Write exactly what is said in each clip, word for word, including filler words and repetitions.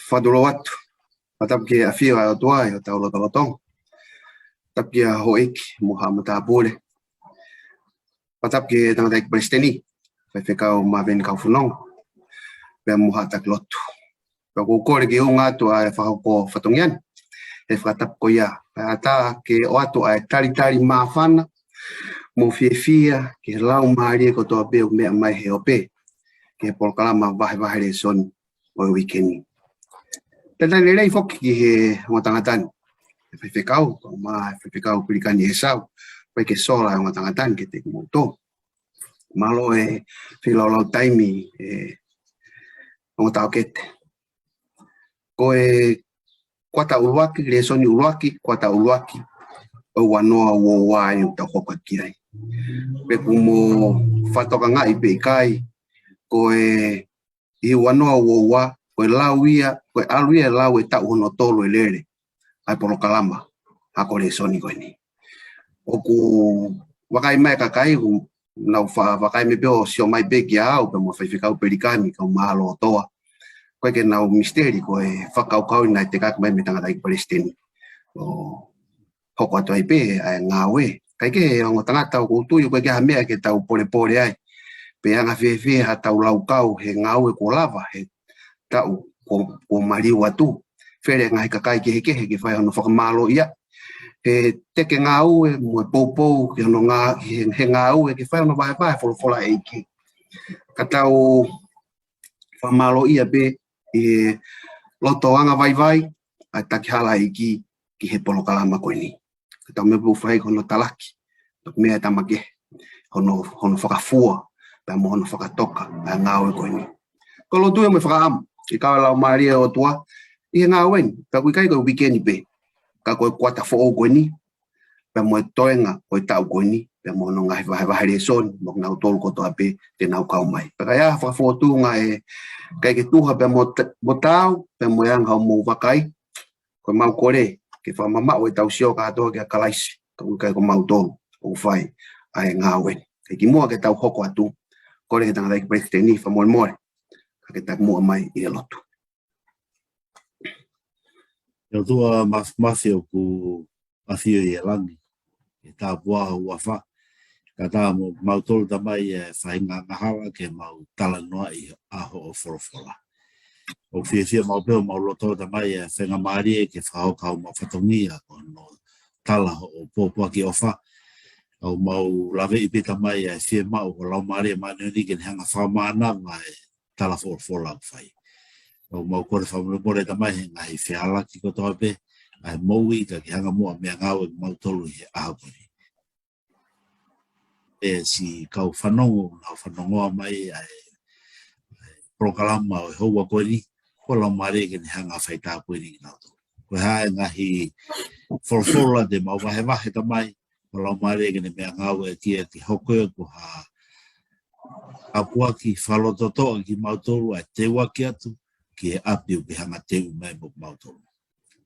Fakatulou atu. Fakatapu ki he ʻafio ʻa e ʻOtua ʻi hotau lotolotonga. Tapu ki he houʻeiki mo haʻa matāpule. Fakatapu ki he tangataʻeiki palesiteni, faifekau Maveni Kaufononga, pea mo haʻa taki lotu. Pea ʻoku ou kole ke u ʻunga atu ʻa e fakahoko fatongia ni he fakatapu ko ia, kae ʻatā ke ʻoatu ʻa e talitali māfana mo fiefia ki he laumālie kotoa pē ʻoku meʻa mai he ope ki he polokalama vahevahe lēsoni ʻo e uike ni. Talitali lelei foki ki he ongo tangata ni, ʻa e faifekau, kae ʻumaʻā e faifekau Pelikani ʻEsau, ʻoku ʻikai ke sola e ongo tangata ni kiate kimoutolu. Mālō e feilaulau taimi, ʻe ongo taʻokete. Ko e kuata ʻuluaki, lēsoni ʻuluaki, kuata ʻuluaki ʻo e ua noa ua ua ʻoku tau hoko ki ai. Pe ʻoku mou fakatokangaʻi pe ʻikai, ko e ʻi he ua noa ua ua, ko e lau ia, ko e ʻalu ia ʻo lau e taʻu hono tolu e lele ʻa e polokalama ako lēsoni ko eni. ʻOku vakai mai e kakai, ʻoku nau fa-, vakai mai pē ʻo sio mai pē kiate au pea mo faifekau Pelikani, kau mālō ʻOtua. ʻOku ʻikai ke nau misiteli, ko e fakakaukau ia naʻe tekaki mai mei he tangataʻeiki palesiteni ʻo hoko atu ai pē ʻa e ngāue. Kae kehe, ongo tangata, ʻoku ou tui ʻoku ʻikai ke ʻi ai ha meʻa ke tau polepole ai pe anga fēfē haʻatau laukau he ngāue kuo lava he taʻu kuo, kuo maliu atu. Fele e ngaahi kakai kehekehe ke fai hono fakamālōʻia he teke ngāue mo e poupou ki hono ngā-, he, he ngāue ke fai hono vahevahe folofola ʻa e ʻEiki. Ka tau fakamālōʻia pē ʻi he loto angavaivai ʻa e takihalaʻeiki ki he polokalama ko eni. Ka tau meʻa pē ʻoku fai ko hono talaki, tau meʻa ʻe tama kehe, hono, hono fakafua pea mo hono fakatoka ʻa e ngāue ko eni. Ko e lotu ia mo e fakaʻamu ke kau e laumālie ʻo e ʻOtua ʻi he ngāue ni, pea ʻoku ʻikai ko e uike ni pē, ka ko e kuata foʻou ko eni, pea mo e toenga ʻo e taʻu ko eni, pea mo hono ngaahi vahevahe lēsoni, mo kinautolu kotoa pē te nau kau mai. Pea ka ʻi ai ha fakafotunga ʻe ʻikai ke tuha pea mo ta-, mo taau, pea mo e anga hoʻomou vakai, ko ʻemau kole ke fakamamaʻu ʻetau sio kātoa kia Kalaisi, ka ʻoku ʻikai ko mautolu ʻoku fai ʻa e ngāue ni. Kae kimuʻa ke tau hoko atu, kole ki he tangataʻeiki palesiteni fakamolemole, ka ke taki muʻa mai ʻi he lotu. ʻE ʻOtua Māfimafi ʻoku ʻafio ʻi he langi, ke tāpuhā ho huafa, kae ʻatā mo kimautolu Tamai e faʻahinga angahala ke mau talanoaʻi ʻa hoʻo folofola. ʻOku fiefia maʻu pē homau loto Tamai e faingamālie ke fakahoko homau fatongia ko hono tala hoʻo pōpoaki ʻofa. ʻOku mau laveʻi pē Tamai e fiemaʻu ho Laumālie Māʻoniʻoni ke ne hanga ʻo fakamānava e tala folofola ʻoku fai. ʻOku mau kole fakamolemole Tamai he ngaahi fehālaaki kotoa pē ʻa e moʻui, ka ke hanga muʻa ʻo meʻangāue mo kimautolu he ʻaho ko eni. ʻE siʻi kau fanongo, nau fanongoa mai ʻa e, ʻa e polokalama ʻo e houa ko eni, ko e Laumālie ke ne hanga ʻo fai tāpuekina kinautolu. Ko e hā e ngaahi folofola te mau vahevahe Tamai, ko e Laumālie ke ne meʻangāue ki ai ke hoko ia ko ha tāpuaki fakalototoʻa kiate kimautolu, ʻa e teuaki atu ki he ʻapi ʻoku ke hanga ʻo teuʻi mai mo kimautolu.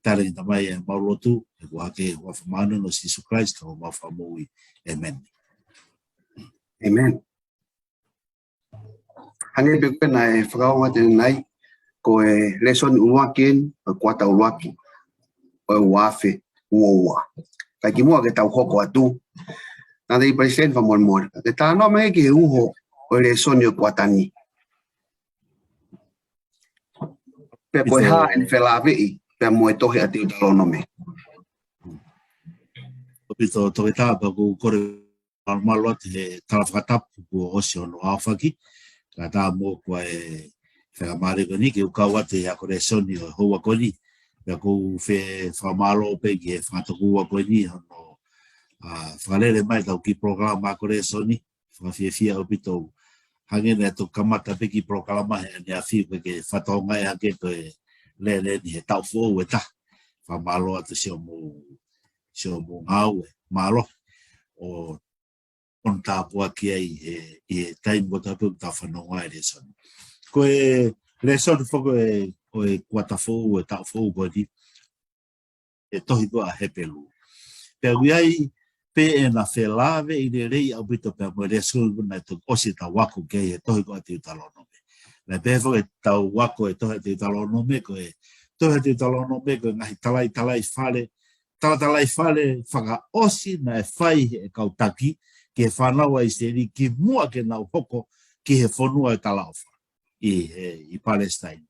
Tali Tamai ʻemau lotu, ʻi he huafa māʻoniʻoni ʻo Sīsū Kalaisi ko homau Fakamoʻui. ʻĒmeni. ʻĒmeni. Hangē pē ko e naʻe fakaongo atu ʻanenai, ko e lēsoni ʻuluaki eni ʻo e kuata ʻuluaki ʻo e ua afe ua ua. Kae kimuʻa ke tau hoko atu, tangataʻeiki palesiteni fakamolemole, ke talanoa mai ki he uho ʻo e lēsoni ʻo e kuata ni. Pea ko e hā ʻene felāveʻi pea mo e tohi ʻa Teutalōnome. ʻAupito Toketā, pea ʻoku ou kole malumalu atu he tala fakatapu kuo ʻosi hono aofaki, kae ʻatā mo e faingamālie ko eni ke u kau atu he ako lēsoni ʻo e houa ko eni. Pea ʻoku ou fie fakamālō pē ki he fanga tokoua ko eni hono, ʻa, fakalele mai ʻetau kiʻi polokalama ako lēsoni. Fakafiefia ʻaupito. Hangē naʻe toki kamata pē kiʻi polokalama he ʻaneafi ko e ke fakatokangaʻi hake ko e lele ni he taʻu foʻou ʻe taha. Fakamālō atu siʻomou, siʻomou ngāue mālohi ʻo, ʻo tāpuakiʻi ai he, he taimi ko ē ʻoku tau fanongo ai e lēsoni. Ko e lēsoni foki ʻo e, ʻo e kuata foʻou, ʻo e taʻu foʻou ko eni, ʻe tohi ko ē ʻa Hepelū. Pea ʻoku ʻi ai pē ʻena felāveʻi lelei ʻaupito pea mo e lēsoni ko ē naʻe toki ʻosi ʻetau ako ki ai he tohi ko ē ʻa Teutalōnome. Naʻe pehē foki ʻetau ako ʻi he tohi Teutalōnome ko e, tohi Teutalōnome ko e ngaahi talaitalai fale, talatalai fale fakaʻosi naʻe fai ʻe he kau taki ki he fānau ʻa ʻIsileli kimuʻa ke nau hoko ki he fonua ʻo e talaʻofa ʻi he, ʻi Palesitaine.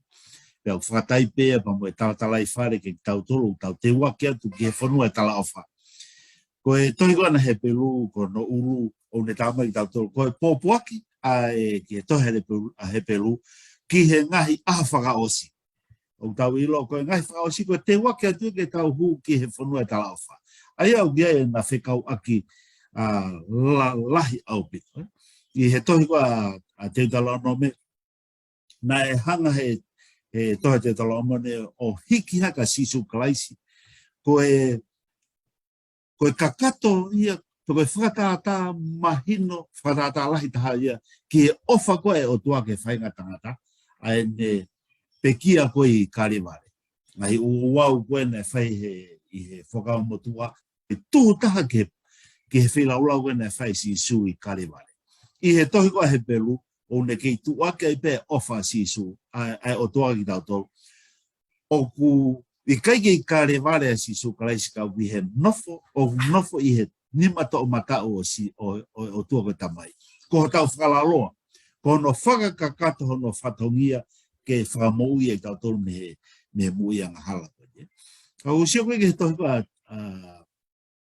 Pea ʻoku fakatai pē ia pea mo e talatalai fale ke tautolu ʻoku tau teuaki atu ki he fonua ʻo e talaʻofa. Ko e tohi ko ena Hepelū, ko hono ʻulu, ʻoku ne talamai kiate kitautolu, ko e pōpoaki ʻa e, ki he tohi Hepelū, ʻa Hepelū, ki he ngaahi ʻaho fakaʻosi. ʻOku tau ʻilo, ko e ngaahi fakaʻosi, ko e teuaki atu ke tau hū ki he fonua ʻo e talaʻofa. ʻA ia ʻoku ʻi ai ʻena fekauʻaki, ʻa, la-, lahi ʻaupito, ē. ʻI he tohi ko ē ʻa, ʻa Teutalōnome, naʻe hanga ʻe he, he tohi Teutalōnome ʻo hiki hake ʻa Sīsū Kalaisi. Ko e, ko e kakato ia, ko e fakatātā mahino, fakatātā lahi taha ia, ki he ʻofa ko ē ʻa e ʻOtua ki he faʻahinga tangata, ʻa ʻene pekia ko ē ʻi Kalevale. Ngaahi ʻū ouau ko ē naʻe fai he, ʻi he Fuakava Motuʻa, ʻe tuhu taha ki he, ki he feilaulau ko ē naʻe fai ʻe Sīsū ʻi Kalevale. ʻI he tohi ko ē ʻa Hepelū, ʻoku ne kei tuʻuaki ai pē ʻofa ʻa Sīsū, ʻa, ʻa e ʻOtua kiate kitautolu. ʻOku ʻikai ke ʻi Kalevale ʻa Sīsū Kalaisi ka ʻoku ʻi he nofo, ʻoku nofo ʻi he nima toʻomataʻu ʻo Sī-, ʻo, ʻo, ʻOtua ko e Tamai. Ko hotau fakalaloa, ko hono fakakakato hono fatongia ke fakamoʻui ʻa kitautolu mei he, mei he moʻui angahala ko ē. Ka ʻoku sio ko ē ki he tohi ko ē ʻa, ʻa,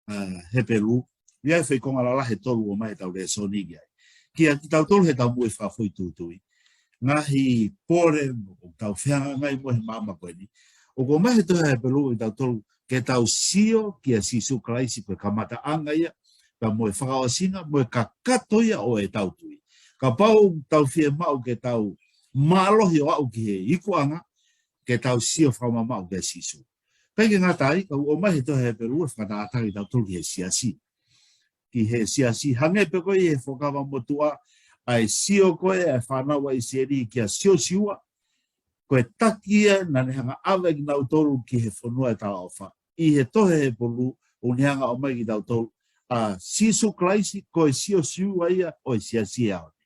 ʻa Hepelū, ʻi ai e foʻi konga lalahi ʻe tolu ʻoku ʻomai ʻetau lēsoni ki ai. Kiate kitautolu heʻetau moʻui fakafoʻituitui. Ngaahi pole ʻoku tau fehangahangai mo ia he māmani ko eni. ʻOku ʻomai he tohi Hepelū kiate kitautolu ke tau sio kia Sīsū Kalaisi ko e kamataʻanga ia, pea mo e fakaʻosinga, mo e kakato ia ʻo ʻetau tui. Kapau ʻoku tau fiemaʻu ke tau mālohi ʻo aʻu ki he ikuʻanga, ke tau sio fakamamaʻu kia Sīsū. ʻIkai ke ngata ai, ka ʻoku ʻomai he tohi Hepelū e fakatātā kiate kitautolu ki he siasi. Ki he siasi, hangē pē ko ē ʻi he Fuakava Motuʻa, ʻa e sio ko ē ʻa e fānau ʻa ʻIsileli kia Siosiua, ko e taki ia naʻa ne hanga ʻave kinautolu ki he fonua ʻo e talaʻofa. ʻI he tohi Hepelū, ʻoku ne hanga ʻo ʻomai kiate kitautolu ʻa Sīsū Kalaisi, ko e Siosiua ia ʻo e siasi ʻaho ni.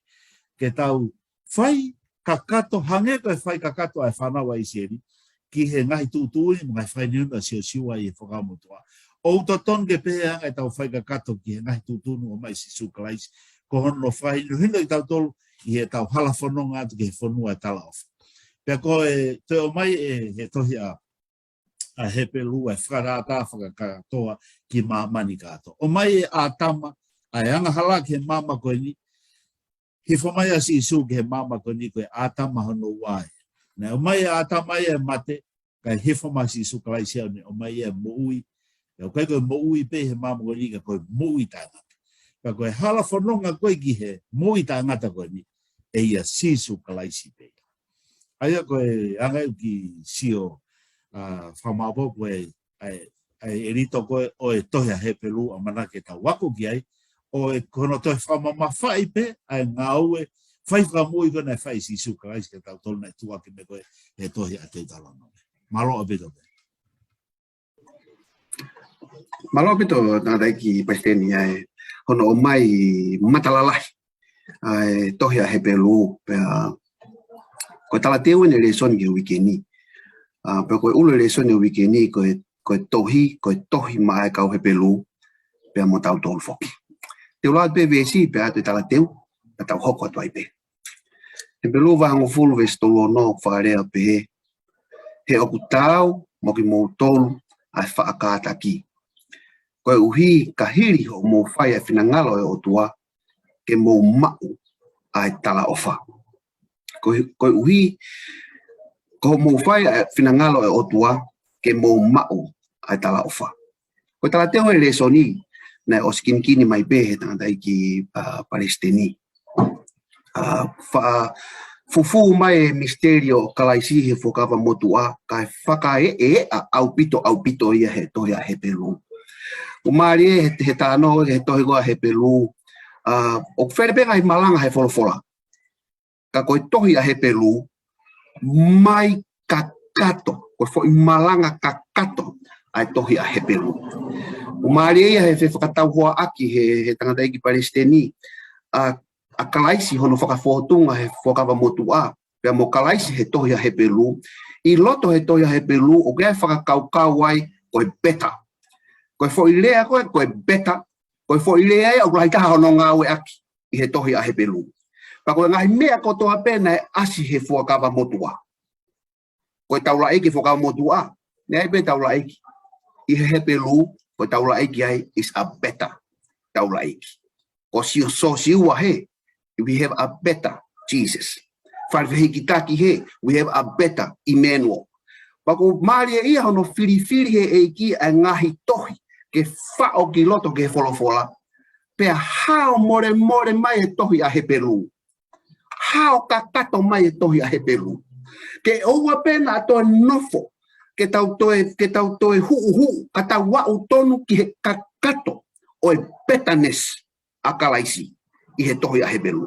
Ke tau fai kakato, hangē ko e fai kakato ʻa e fānau ʻa ʻIsileli ki he ngaahi tuʻutuʻuni mo e ngaahi fakahinohino ʻa Siosiua ʻi he Fuakava Motuʻa. ʻOku totonu ke pehē ange ʻetau fai kakato ki he ngaahi tuʻutuʻuni ʻoku ʻomai ʻe Sīsū Kalaisi, ko hono fakahinohino kiate kitautolu ʻi heʻetau hala fononga atu ki he fonua ʻo e talaʻofa. Pea ko e toe ʻomai ʻe he tohi ʻa ʻa Hepelū ʻa e fakatātā fakakakatoa ki māmani kātoa. ʻOmai ʻe ʻĀtama ʻa e angahala ki he māmani ko eni, hifo mai ʻa Sīsū ki he māmani ko eni ko e ʻĀtama hono ua ia. Naʻe ʻomai ʻe ʻĀtama ia e mate, kae hifo mai ʻa Sīsū Kalaisi ʻo ne ʻomai ia e moʻui. ʻIkai ko e moʻui pē he māmani ko eni ka ko e moʻui taʻengata. Ka ko e hala fononga ko ē ki he moʻui taʻengata ko eni, ʻe ʻia Sīsū Kalaisi pē ia. ʻA ia ko e anga ʻeku kiʻi sio, ʻa, fakamaopoopo ʻa e, ʻa e, ʻa e ʻelito ko ē ʻo e tohi ʻa Hepelū ʻamanaki ke tau ako ki ai, ʻo e ko hono toe fakamamafaʻi pē ʻa e ngāue fai fakamoʻui ko ē naʻe fai ʻe Sīsū Kalaisi kiate kitautolu naʻe tuʻuaki mai ko ē he tohi ʻa Teutalōnome. Mālō ʻaupito pē. Mālō ʻaupito tangataʻeiki Palesiteni ʻa e hono ʻomai matalalahi ʻa e tohi ʻa Hepelū, pea ko e talateu ʻeni e lēsoni ki he uike ni. ʻA, pea ko e ʻulu e lēsoni e uike ni, ko e, ko e tohi, ko e tohi maʻa e kau Hepelū, pea mo tautolu foki. Te u lau pē veesi, pea ʻoatu e talateu, pea tau hoko atu ai pē. Hepelū vahe hongofulu veesi tolu ono ʻoku fakalea pehē, he ʻoku taau mo kimoutolu ʻa e faʻa kātaki. Koeʻuhi ka hili hoʻomou fai ʻa e finangalo ʻo e ʻOtua, ke mou maʻu ʻa e talaʻofa. Koe-, koeʻuhi, ko hoʻomou fai ʻa e finangalo ʻo e ʻOtua, ke mou maʻu ʻa e talaʻofa. Ko e talateu e lēsoni, naʻe ʻosi kinikini mai pē he tangataʻeiki, ʻa, Palesiteni. ʻA, faʻa fufū mai e misiteli ʻo Kalaisi he Fuakava Motuʻa, kae fakaeʻa ʻaupito, ʻaupito ia he tohi ʻa Hepelū. ʻOku mālie he, he talanoa he tohi ko ē ʻa Hepelū. ʻA, ʻoku fele pē ngaahi malanga he folofola. Ka ko e tohi ʻa Hepelū, mai kakato, ko e foʻi malanga kakato ʻa e tohi ʻa Hepelū. ʻOku mālie ia he fefakatauhoaʻaki he, he tangataʻeiki Palesiteni, ʻa, ʻa Kalaisi hono fakafōtunga he Fuakava Motuʻa, pea mo Kalaisi he tohi ʻa Hepelū. ʻI loto he tohi ʻa Hepelū, ʻoku ʻi ai e fakakaukau ai, ko e better. Ko e foʻi lea ko ē, ko e better. Ko e foʻi lea ia ʻoku lahi taha hono ngāueʻaki ʻi he tohi ʻa Hepelū. Pea ko e ngaahi meʻa kotoa pē naʻe ʻasi he Fuakava Motuʻa. Ko e taulaʻeiki Fuakava Motuʻa, naʻe ʻi ai pē taulaʻeiki. ʻI he Hepelū, ko e taulaʻeiki ai is a better taulaʻeiki. Ko Siosiua hē, we have a better Jesus. Fale Fehikitaki hē, we have a better Emmanuel. Pea ʻoku mālie ia hono filifili he ʻEiki ʻa e ngaahi tohi ke faʻo ki loto ki he folofola. Pea hao molemole mai e tohi ʻa Hepelū. Hao kakato mai e tohi ʻa Hepelū. Ke ʻoua pē naʻa toe nofo, ke tau toe, ke tau toe huʻuhuʻu, ka tau aʻu tonu ki he kakato ʻo e betterness ʻa Kalaisi ʻi he tohi ʻa Hepelū.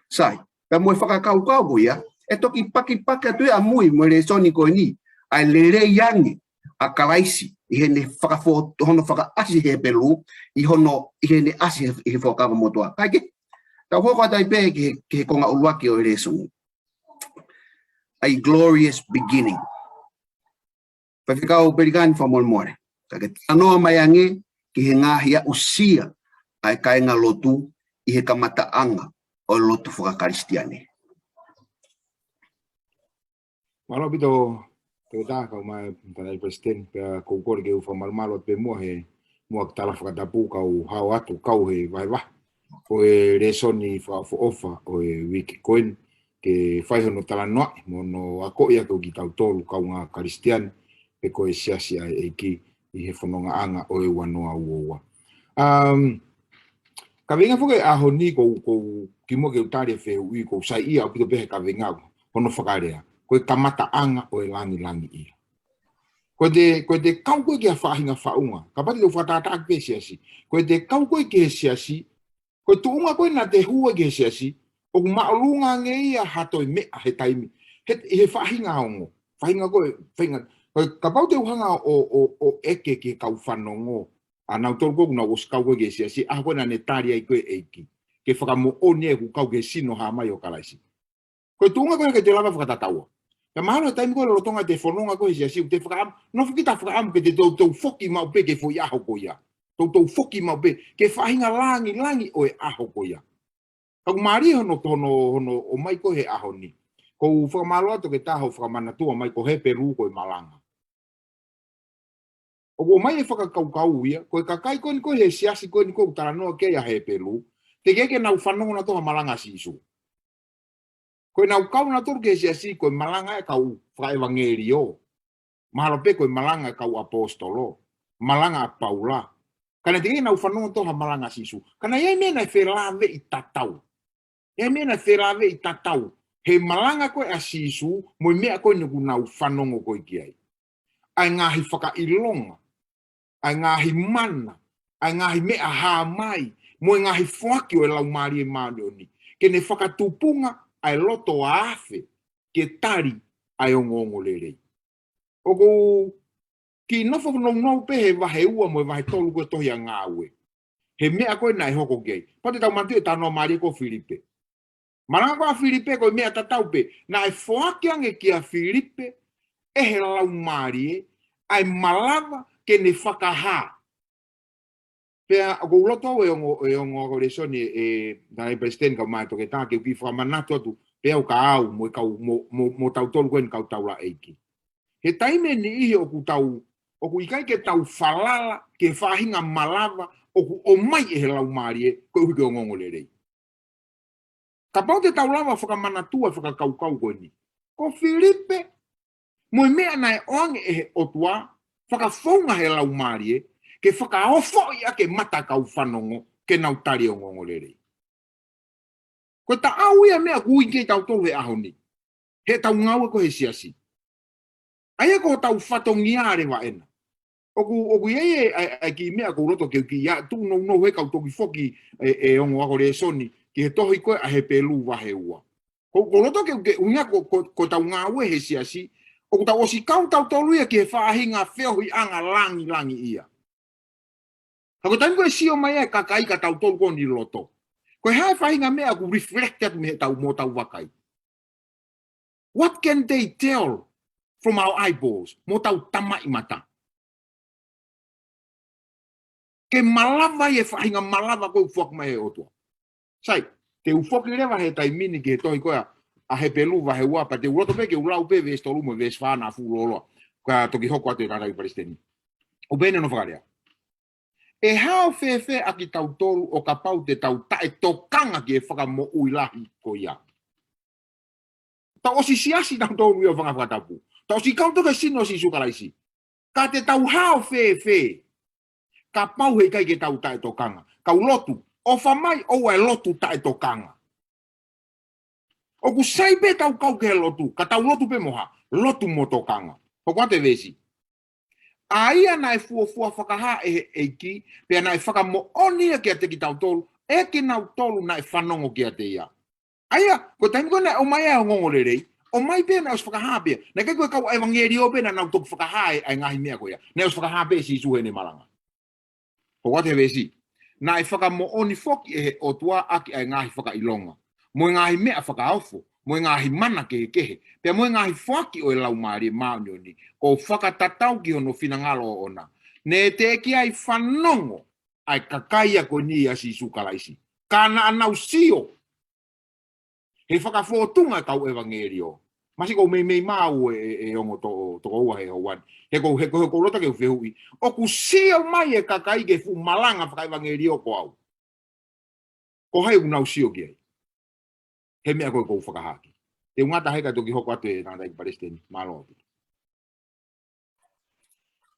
Sai, pea mo e fakakaukau ko ia, ʻe toki pakipaki atu ia ʻamui mo e lēsoni ko eni, ʻa e lelei ange ʻa Kalaisi ʻi heʻene fakafo-, hono fakaʻasi he Hepelū, ʻi hono, ʻi heʻene ʻasi he, he Fuakava Motuʻa. Kae kehe, tau hoko atu ai pē ki he, ki he konga ʻuluaki ʻo e lēsoni. A glorious beginning. Faifekau Pelikani, fakamolemole, ka ke talanoa mai ange ki he ngaahi aʻusia ʻa e kāingalotu ʻi he kamataʻanga ʻo e lotu fakakalisitiane. Mālō ʻaupito, Toketā, kau mai Tangataʻeiki Palesiteni, pea ʻoku ou kole ke u fakamalumalu atu pē muʻa he, muʻa ki he tala fakatapu, kau hao atu, kau he vahevahe. Ko e lēsoni fakaʻofoʻofa ʻo e uike ko eni, ke fai hono talanoaʻi, mo hono akoʻi ʻaki kitautolu kaungā Kalisitiane, pe ko e siasi ʻa e ʻEiki ʻi he fonongaʻanga ʻo e ua noa ua ua. Um, kaveinga foki ʻaho ni ʻoku ou, ʻoku ou kimuʻa ke u tali e fehuʻi, ʻoku ou saiʻia ʻaupito pē he kaveinga, hono fakalea, ko e kamataʻanga ʻo e langilangiʻia. Ko ʻete, ko ʻete kau koe ki ha faʻahinga faʻunga, kapau te u fakatātā ki he siasi. Ko ʻete kau koe ki he siasi, ko e tuʻunga ko ē naʻa te hū ai ki he siasi, ʻoku māʻolunga ange ia ha toe meʻa he taimi. He, he faʻahinga ongo. Faʻahinga ko ē, faʻahinga. Ko e kapau te u hanga ʻo, ʻo, ʻo ʻeke ki he kau fanongo, ʻa nautolu ko ē ʻoku nau ʻosi kau ko ē ki he siasi, ʻa ko ē naʻa ne tali ai ko ē ʻEiki. Ke fakamoʻoni ʻoku kau ki he sino hā mai ʻo Kalaisi. Ko e tuʻunga ko ē ke te lava fakatataua. Ka mahalo he taimi ko ē lolotonga ʻete fononga ko ē he siasi, te fakaʻamu, nofo kita fakaʻamu ke te toutou foki maʻu pē ki he foʻi ʻaho ko ia. Toutou foki maʻu pē, ki he faʻahinga langilangi ʻo e ʻaho ko ia. Ka ʻoku mālie hono, hono, hono ʻomai ko ē he ʻaho ni. ʻOku ou fakamālō atu Toketā hoʻo fakamanatua mai ko Hepelū ko e malanga. ʻOku ʻomai e fakakaukau ia, ko e kakai ko eni ko ē he siasi ko eni ʻoku ou talanoa ki ai ʻa Hepelū, teʻeki ke nau fanongo nautolu ha malanga ʻa Sīsū. Ko ʻenau kau nautolu ki he siasi, ko e malanga ʻa e kau fakaʻevangeliō. Mahalo pē ko e malanga ʻa e kau ʻaposetolo, malanga ʻa Paula. Ka naʻe teʻeki ke nau fanongo nautolu ha malanga ʻa Sīsū. Ka naʻe ʻi ai e meʻa naʻe felāveʻi tatau. ʻI ai e meʻa naʻe felāveʻi tatau he malanga ko ē ʻa Sīsū mo e meʻa ko eni ʻoku nau fanongo ko ē ki ai. ʻA e ngaahi fakaʻilonga, ʻa e ngaahi mana, ʻa e ngaahi meʻa hā mai, mo e ngaahi foaki ʻo e Laumālie Māʻoniʻoni, ke ne fakatupunga ʻa e loto afe ke tali ʻa e ongoongolelei. ʻOku ou kiʻi nofo nounou pē he vahe ua mo e vahe tolu ko ē tohi ʻa Ngāue. He meʻa ko ē naʻe hoko ki ai. Pea te tau manatuʻi e talanoa mālie ko Filipe. Malanga ko ē ʻa Filipe ko e meʻa tatau pē. Naʻe foaki ange kia Filipe, ʻe he Laumālie, ʻa e malava ke ne fakahā. Pea ʻoku ou loto au ʻe ongo, ʻe ongo ako lēsoni ʻe, ʻe Tangataʻeiki Palesiteni kau mai Toketā ke u kiʻi fakamanatu atu, pea u ka au mo e kau, mo, mo, mo tautolu ko eni kau taulaʻeiki. He taimi ʻe niʻihi ʻoku tau, ʻoku ʻikai ke tau falala ki he faʻahinga malava ʻoku ʻomai ʻe he Laumālie koeʻuhi ko e ongoongolelei. Kapau te tau lava fakamanatua fakakaukau ko eni. Ko Filipe, mo e meʻa naʻe ʻoange ʻe he ʻOtua, fakafounga he Laumālie, ke fakaofoʻi ʻaki e mata kau fanongo, ke nau tali e ongoongolelei. Ko e taʻau ia meʻa ʻoku ui ki ai tautolu he ʻaho ni. He tau ngāue ko ē he siasi. ʻA ia ko hotau fatongia leva ʻena. ʻOku, ʻoku ʻi ai e, ʻa e, ʻa e kiʻi meʻa ʻoku ou loto ke u kiʻi ʻā, tuʻu nounou he kau toki foki ʻe, ʻe ongo ako lēsoni, ki he tohi ko ē ʻa Hepelū vahe ua. ʻOku, ʻoku ou loto ke, ke ʻuhinga ko, ko, ko hotau ngāue he siasi, ʻoku tau ʻosi kau tautolu ia ki he faʻahinga feohiʻanga langilangiʻia. Ka ko e taimi ko ē ʻe sio mai ai e kakai kia tautolu ko eni ʻi loto. Ko e hā e faʻahinga meʻa ʻoku reflect atu mei heʻetau mo hotau vakai. What can they tell from our eyeballs? Mo tau tamaʻi mata. Ke malava ʻi he faʻahinga malava ko ē ʻoku foaki mai ʻe he ʻOtua. Sai, te u foki leva he taimi ni ki he tohi ko ē ʻa Hepelū vahe ua, pea te u loto pē ke u lau pē veesi tolu mo e veesi fā naʻa fuʻu lōloa. Ka toki hoko atu e tangataʻeiki palesiteni. ʻOku pehē ʻene fakalea. ʻE hao fēfē ʻa kitautolu ʻo kapau te tau taʻetokanga ki he fakamoʻui lahi ko ia. Tau ʻosi siasi tautolu ia ʻo fanga fakatapu. Tau ʻosi kau toki sino Sīsū Kalaisi. Ka te tau hao fēfē. Kapau heʻikai ke tau taʻetokanga. Kau lotu. ʻOfa mai ʻoua ʻe lotu taʻetokanga. ʻOku sai pē tau kau ki he lotu. Ka tau lotu pē mo ha. Lotu mo tokanga. Hoko atu e veesi. ʻA ia naʻe fuofua fakahā ʻe he ʻEiki, pea naʻe fakamoʻoni ia kiate kitautolu, ʻe kinautolu naʻe fanongo kiate ia. ʻA ia, ko e taimi ko ē naʻe ʻomai ai ʻa e ongoongolelei, ʻomai pē naʻe ʻosi fakahā pē. Naʻe ʻikai ko e kau ʻevangeliō pē naʻa nau toki fakahā ʻa e ngaahi meʻa ko ia. Naʻe ʻosi fakahā pē ʻe Sīsū heʻene malanga. Hoko atu e veesi. Naʻe fakamoʻoni foki ʻe he ʻOtua ʻaki ʻa e ngaahi fakaʻilonga, mo e ngaahi meʻa fakaofo, mo e ngaahi mana kehekehe, pea mo e ngaahi foaki ʻo e Laumālie Māʻoniʻoni, ʻo fakatatau ki hono finangalo ʻoʻona. Naʻe teʻeki ai fanongo ʻa e kakai ia ko eni ʻia Sīsū Kalaisi. Ka naʻa nau sio he fakafōtunga e kau ʻevangeliō. Masi ʻoku ou meimei maʻu e, e, e ongo to-, tokoua he houa ni. He ʻoku, he ʻoku, he ʻoku ou loto ke u fehuʻi. ʻOku sio mai e kakai ki he fuʻu malanga fakaʻevangeliō ko au. Ko hai ʻoku nau sio ki ai. He meʻa ko ē ʻoku ou fakahā ʻaki. Te u ngata hē kae toki hoko atu e tangataʻeiki palesiteni. Mālō ʻaupito.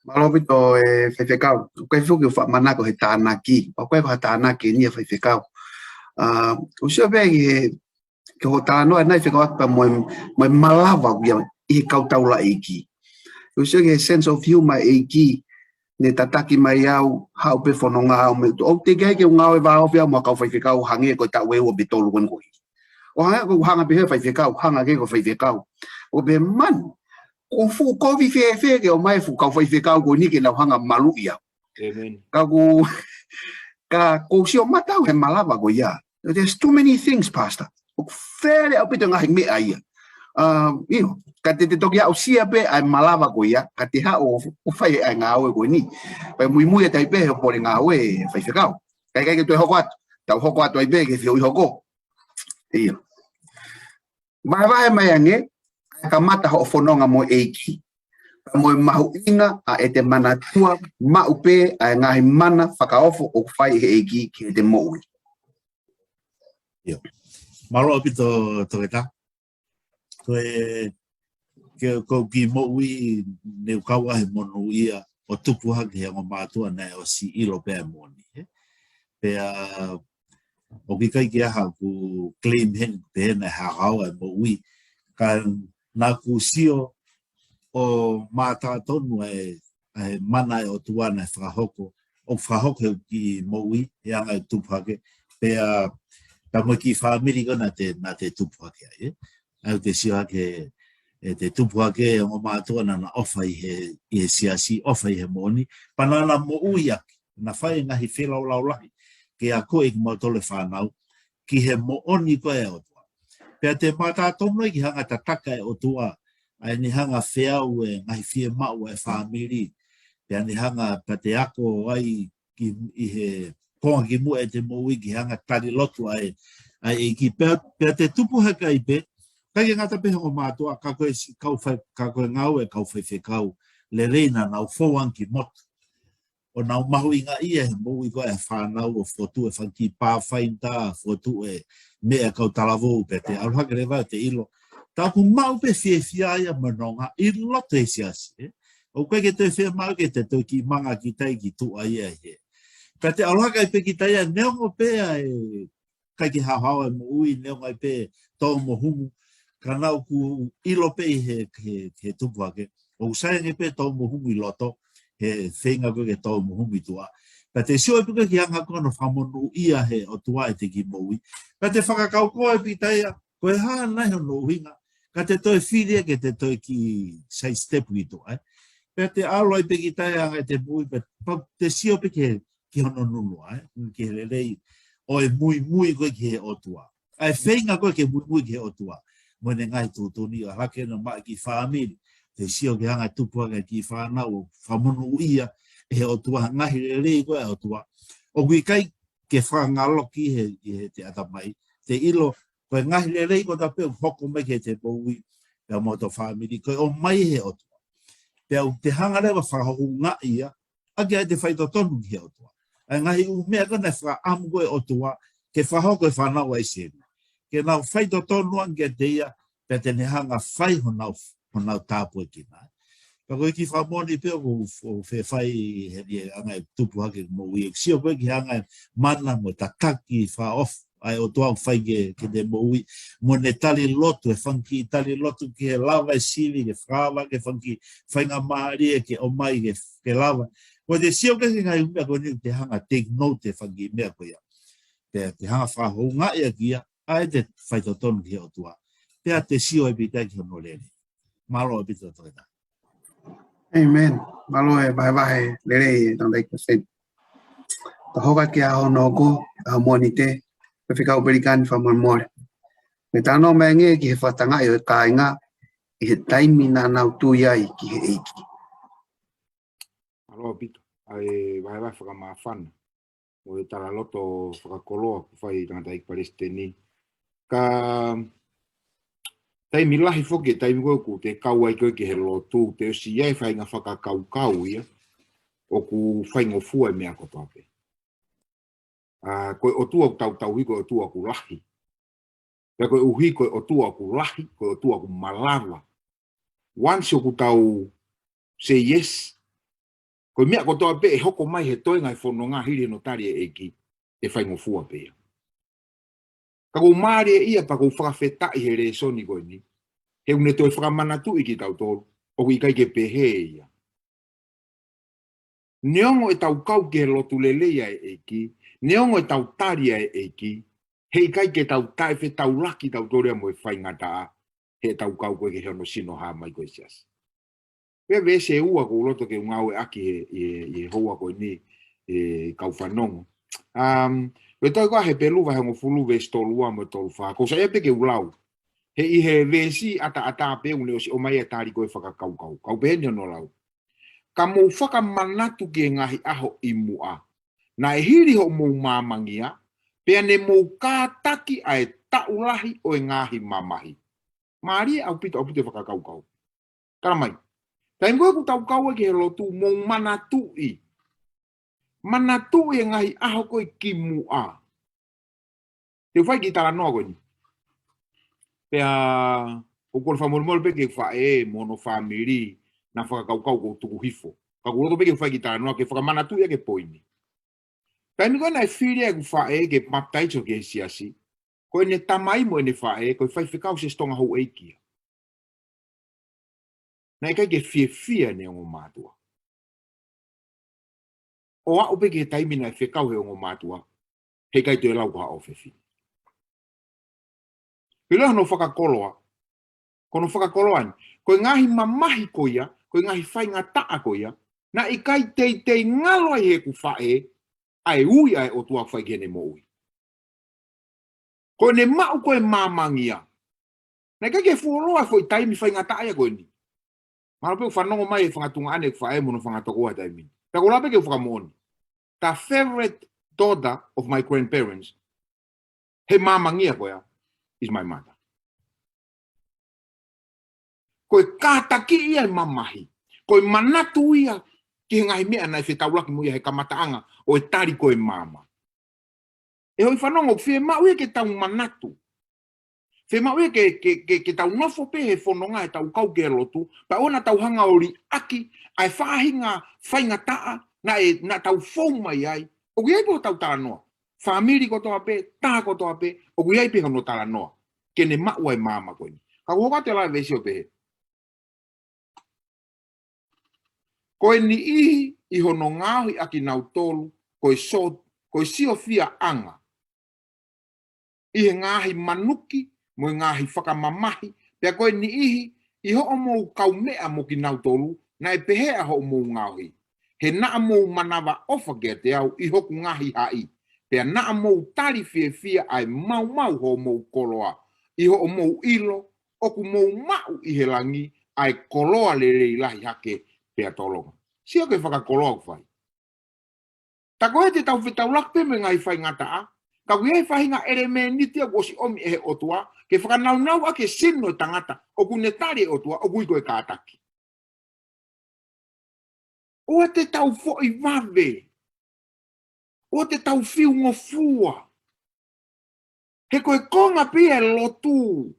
Mālō ʻaupito e faifekau. ʻOku ʻikai foki ʻo faʻa manako he tānaki. ʻOku ʻikai ko ha tānaki eni ʻa e faifekau. ʻA, ʻoku ou sio pē ki he, ki hoʻo talanoa ʻanenai fekauʻaki pea mo e, mo e malava ʻoku ʻi ai ʻi he kau taulaʻeiki. ʻOku ou sio ki he sense of humor ʻa e ʻEiki. Ne tataki mai au, haʻu pē fononga au mei tuʻa. ʻOku teʻeki ai ke u ngāue vāofi au mo e kau faifekau hangē ko e taʻu ʻe ua pe tolu ko eni ko ē. ʻO hangē ko e hanga pē he faifekau, hanga ke ko e faifekau. ʻO pehē manu, ʻoku fuʻu kovi fēfē ke ʻomai e fuʻu kau faifekau ko eni ke nau hanga maluʻi au. ʻĒmeni. Ka ʻoku, ka ʻoku ou sio mata au he malava ko ia. There's too many things, Pastor. ʻOku fele ʻaupito ngaahi meʻa ia. ʻA, ʻio, ka te te toki aʻusia pē ʻa e malava ko ia, ka te haʻu ʻo, ʻo fai ʻa e ngāue ko eni. Pea muimui atu ai pē he ʻoku pole ngāue e faifekau. Kae ʻikai ke toe hoko atu. Tau hoko atu ai pē ki he fehuʻi hoko. ʻIo. Vahevahe mai ange, ʻa e kamata hoʻo fononga mo e ʻEiki. Pea mo e mahuʻinga ʻa ʻete manatua, maʻu pē ʻa e ngaahi mana fakaofo ʻoku fai ʻe he ʻEiki ki heʻete moʻui. ʻIo. Mālō ʻaupito Toketā. Ko e, ke, ko e kiʻi moʻui ne u kau ai he monūʻia ʻo tupu hake he ongo mātuʻa naʻe ʻosi ʻilo pē ʻa e moʻoni, ē? Pea ʻoku ʻikai ke ʻi ai haʻaku claim heni, pehē naʻe hao ʻa e moʻui. Ka naʻa ku sio ʻo mātā tonu ʻa e, ʻa e mana ʻa e ʻOtua naʻe fakahoko, ʻoku fakahoko he kiʻi moʻui, he anga ʻeku tupu hake, pea, pea mo e kiʻi fāmili ko ē naʻa te, naʻa te tupu hake ai, ē. ʻA ia ʻoku te sio hake, ʻete tupu hake, ongo mātuʻa naʻa na ʻofa ʻi he, ʻi he siasi, ʻofa ʻi he moʻoni, pea naʻa na moʻui ʻaki, na fai e ngaahi feilaulau lahi, ke akoʻi kimautolu e fānau, ki he moʻoni ko ē ʻa e ʻOtua. Pea te mātā tonu ai ki he hanga tataka ʻe he ʻOtua, ʻa ʻene hanga feau e ngaahi fiemaʻu ʻa e fāmili, pea ne hanga pea te ako ai ki, ʻi he konga ki muʻa ʻete moʻui ki he hanga tali lotu ʻa e, ʻa e ʻEiki. Pea, pea te tupu hake ai pē, ʻikai ke ngata pē he ongo mātuʻa, ka ko e si-, kau fai, ka ko e ngāue ʻa e kau faifekau, lelei naʻa nau fou ange ki motu. ʻO nau mahuʻingaʻia he moʻui ko ē ʻa e fānau ʻo fotu e fanga kiʻi Pathfinder, fotu e meʻa ʻa e kau talavou pea te ʻalu hake leva ʻo te ʻilo. Tā ʻoku maʻu pē fiefia ia mo e nonga ʻi loto he siasi, ē. ʻOku ʻikai ke toe fiemaʻu ke te toe kiʻi manga kita ia ki tuʻa ia he. Pea te ʻalu hake ai pē kita ia neongo pē ʻa e ʻikai ke haohaoa e moʻui, neongo ai pē tō mo humu. Ka naʻa ku ʻilo pē ʻi he, he, he tupu hake. ʻOku sai ange pē tō mo humu ʻi loto, he feinga ko ē ke tō mo humu ʻi tuʻa. Pea te sio ai pē ki he anga ko ē hono fakamonūʻia he ʻOtua ʻete kiʻi moʻui. Pea te fakakaukau ai pē kita ia, ko e hā nai hono ʻuhinga, ka te toe fili ia ke te toe kiʻi side step ki tuʻa, ē. Pea te ʻalu ai pē kita ia anga ʻete moʻui, pea pau te sio pē ki he ki hono nunua, ē? Ki he lelei ʻo e muimui ko ē ki he ʻOtua. ʻA e feinga ko ē ke muimui ki he ʻOtua. mo ʻene ngaahi tuʻutuʻuni ʻo hake ʻene maʻa e kiʻi fāmili. Te sio ke hanga ʻo tupu hake e kiʻi fānau ʻo fakamonūʻia ʻe he ʻOtua, ngaahi lelei ko ē ʻa e ʻOtua. ʻOku ʻikai ke fakangaloki he, ʻi heʻete ʻatamai, te ʻilo, ko e ngaahi lelei kotoa pē ʻoku hoko mai ki heʻete moʻui, pea mo hoto fāmili, ko e ʻomai ʻe he ʻOtua. Pea ʻoku te hanga leva ʻo fakahoungaʻi ia, ʻaki ʻete faitotonu ki he ʻOtua. ʻA e ngaahi ʻū meʻa ko ē naʻe fakaʻamu ko ē ʻe he ʻOtua, ke fakahoko ʻe he fānau ʻa ʻIsileli. Ke nau faitotonu ange kiate ia, pea te ne hanga ʻo fai honau, honau tāpuekina. Pea ko e kiʻi fakamoʻoni pē ʻoku, ʻoku fefai he ʻene anga e tupu hake moʻui. ʻOku sio ko ē ki he anga e mana mo e tataki fakaʻofa ʻa e ʻOtua ʻoku fai ki he, ki heʻete moʻui. Mo ʻene tali lotu, e fanga kiʻi tali lotu ki he lava e sivi, ke fakaava, ke fanga kiʻi faingamālie, ke ʻomai, ke, ke lava. Ko ʻete sio ki he ngaahi meʻa ko eni te hanga ʻo take note e fanga kiʻi meʻa ko ia. Pea te hanga ʻo fakahoungaʻi ʻaki ia, ʻa ʻete faitotonu ki he ʻOtua. Pea te sio ʻaupito ki hono lelei. Mālō ʻaupito toketā. ʻĒmeni. Mālō e vahevahe lelei e tangataʻeiki Palesiteni. Ka hoko atu ki he ʻaho hono hoko, ʻaho Mōnite, Faifekau Pelikani fakamolemole. Mou talanoa mai angē ki he fakatangaʻi ʻo e kāinga, ʻi he taimi naʻa nau tui ai ki he ʻEiki. Mālō ʻaupito. ʻA e vahevahe fakamāfana. ʻO e talaloto fakakoloa kuo fai ʻe he tangataʻeiki Palesiteni. Ka taimi lahi foki, taimi ko ē ʻoku te kau ai ko ē ki he lotu, te ʻosi ʻi ai e faʻahinga fakakaukau ia, ʻoku faingofua e meʻa kotoa pē. ʻA, ko e ʻOtua ʻoku tau tauhi, ko e ʻOtua ʻoku lahi. Pea koeʻuhi ko e ʻOtua ʻoku lahi, ko e ʻOtua ʻoku malava. Once ʻoku tau say yes, ko e meʻa kotoa pē ʻe hoko mai he toenga e fononga hili hono tali e ʻEiki, ʻe faingofua pē ia. Ka ʻoku ou mālieʻia pea ʻoku ou fakafetaʻi he lēsoni ko eni. He ʻoku ne toe fakamanatuʻi kitautolu, ʻoku ʻikai ke pehē ia. Neongo ʻetau kau ki he lotu lelei ʻa e ʻEiki, neongo ʻetau tali ʻa e ʻEiki, heʻikai ke tau taʻefetaulaki tautolu ia mo e faingataʻa, heʻetau kau ko ē ki hono sino hā mai ko ē e siasi. Pea veesi ʻe ua ʻoku ou loto ke u ngāueʻaki he, he, he houa ko eni, ʻe kau fanongo. Um, ʻoku toe ko ē Hepelū vahe hongofulu veesi tolu ua mo e tolu fā, ʻoku ou saiʻia pē ke u lau. He ʻi he veesi ʻataʻatā pē ʻoku ne ʻosi ʻomai e tali ko ē fakakaukau. Ka ʻoku pehē ni hono lau. Ka mou fakamanatu ki he ngaahi ʻaho ʻi muʻa. Naʻe hili hoʻomou māmangia, pea ne mou kātaki ʻa e taʻu lahi ʻo e ngaahi mamahi. Mālie ʻaupito, ʻaupito e fakakaukau. Tala mai. Taimi ko ē ʻoku tau kau ai ki he lotu, mou manatuʻi. Manatuʻi e ngaahi ʻaho ko ē ki muʻa. Te u fai e kiʻi talanoa ko eni. Pea, ʻoku ou kole fakamolemole pē ki he faʻē mo hono fāmili, naʻa fakakaukau ʻoku ou tuku hifo. Ka ʻoku ou loto pē ke u fai e kiʻi talanoa ke fakamanatuʻi ʻaki e poini. Taimi ko ē naʻe fili ai ʻeku faʻē ke papitaiso ki he siasi, ko ʻene tamai mo ʻene faʻē, ko e faifekau Siasi Tonga houʻeiki ia. Naʻe ʻikai ke fiefia ʻene ongo mātuʻa. ʻO aʻu pē ki he taimi naʻe fekau he ongo mātuʻa, heʻikai toe lau ko ha ʻofefine. Pea ʻi hono fakakoloa, ko hono fakakoloa ni, ko e ngaahi mamahi ko ia, ko e ngaahi faingataʻa ko ia, naʻe ʻikai teitei ngalo ai heʻeku faʻē, ʻa e ui ʻa e ʻOtua ʻoku fai ki heʻene moʻui. Ko ʻene maʻu ko ē māmangia. Naʻe ʻikai ke fuoloa e foʻi taimi faingataʻa ia ko eni. Mahalo pē ʻoku fanongo mai e fanga tuongaʻane ʻeku faʻē mo hono fanga tokoua he taimi ni. Pea ʻoku ou lava pē ke u fakamoʻoni. The favorite daughter of my grandparents, he māmangia ko ia, is my mother. Ko e kātaki ia e mamahi. Ko e manatu ia ki he ngaahi meʻa naʻe fetaulaki mo ia he kamataʻanga ʻo e tali ko ē maama. ʻE hoʻi fanongo, fiemaʻu ia ke tau manatu. Fiemaʻu ia ke, ke, ke, ke tau nofo pē he fononga heʻetau kau ki he lotu, pea ʻoua naʻa tau hanga ʻo liʻaki ʻa e faʻahinga faingataʻa naʻe, naʻa tau fou mai ai. ʻOku ʻi ai pē hotau talanoa. Fāmili kotoa pē, taha kotoa pē, ʻoku ʻi ai pē hono talanoa. Ke ne maʻu ʻa e maama ko eni. Ka ʻoku hoko atu e lau e veesi ʻo pehē. Ko e niʻihi ʻi hono ngaohi ʻakinautolu, ko e so-, ko e siofiaʻanga ʻi he ngaahi manuki mo e ngaahi fakamamahi, pea ko e niʻihi ʻi hoʻomou kaumeʻa mo kinautolu, naʻe pehē ʻa hoʻomou ngaohi. He naʻa mou manavaʻofa kiate au ʻi hoku ngaahi haʻi, pea naʻa mou tali fiefia ʻa e maumau hoʻomou koloa, ʻi hoʻomou ʻilo ʻoku mou maʻu ʻi he langi ʻa e koloa lelei lahi hake pea tolonga. Sio ki he fakakoloa ʻoku fai. Tā ko ē te tau fetaulaki pē mo e ngaahi faingataʻa, ka ʻoku ʻi ai e faʻahinga ʻelemēniti ia kuo ʻosi ʻomi ʻe he ʻOtua ke fakanaunau ʻaki e sino ʻo e tangata ʻoku ne tali e ʻOtua, ʻoku ui ko e kātaki. ʻOua te tau foʻi vave. ʻOua te tau fiu ngofua. He ko e konga pē ia e lotu.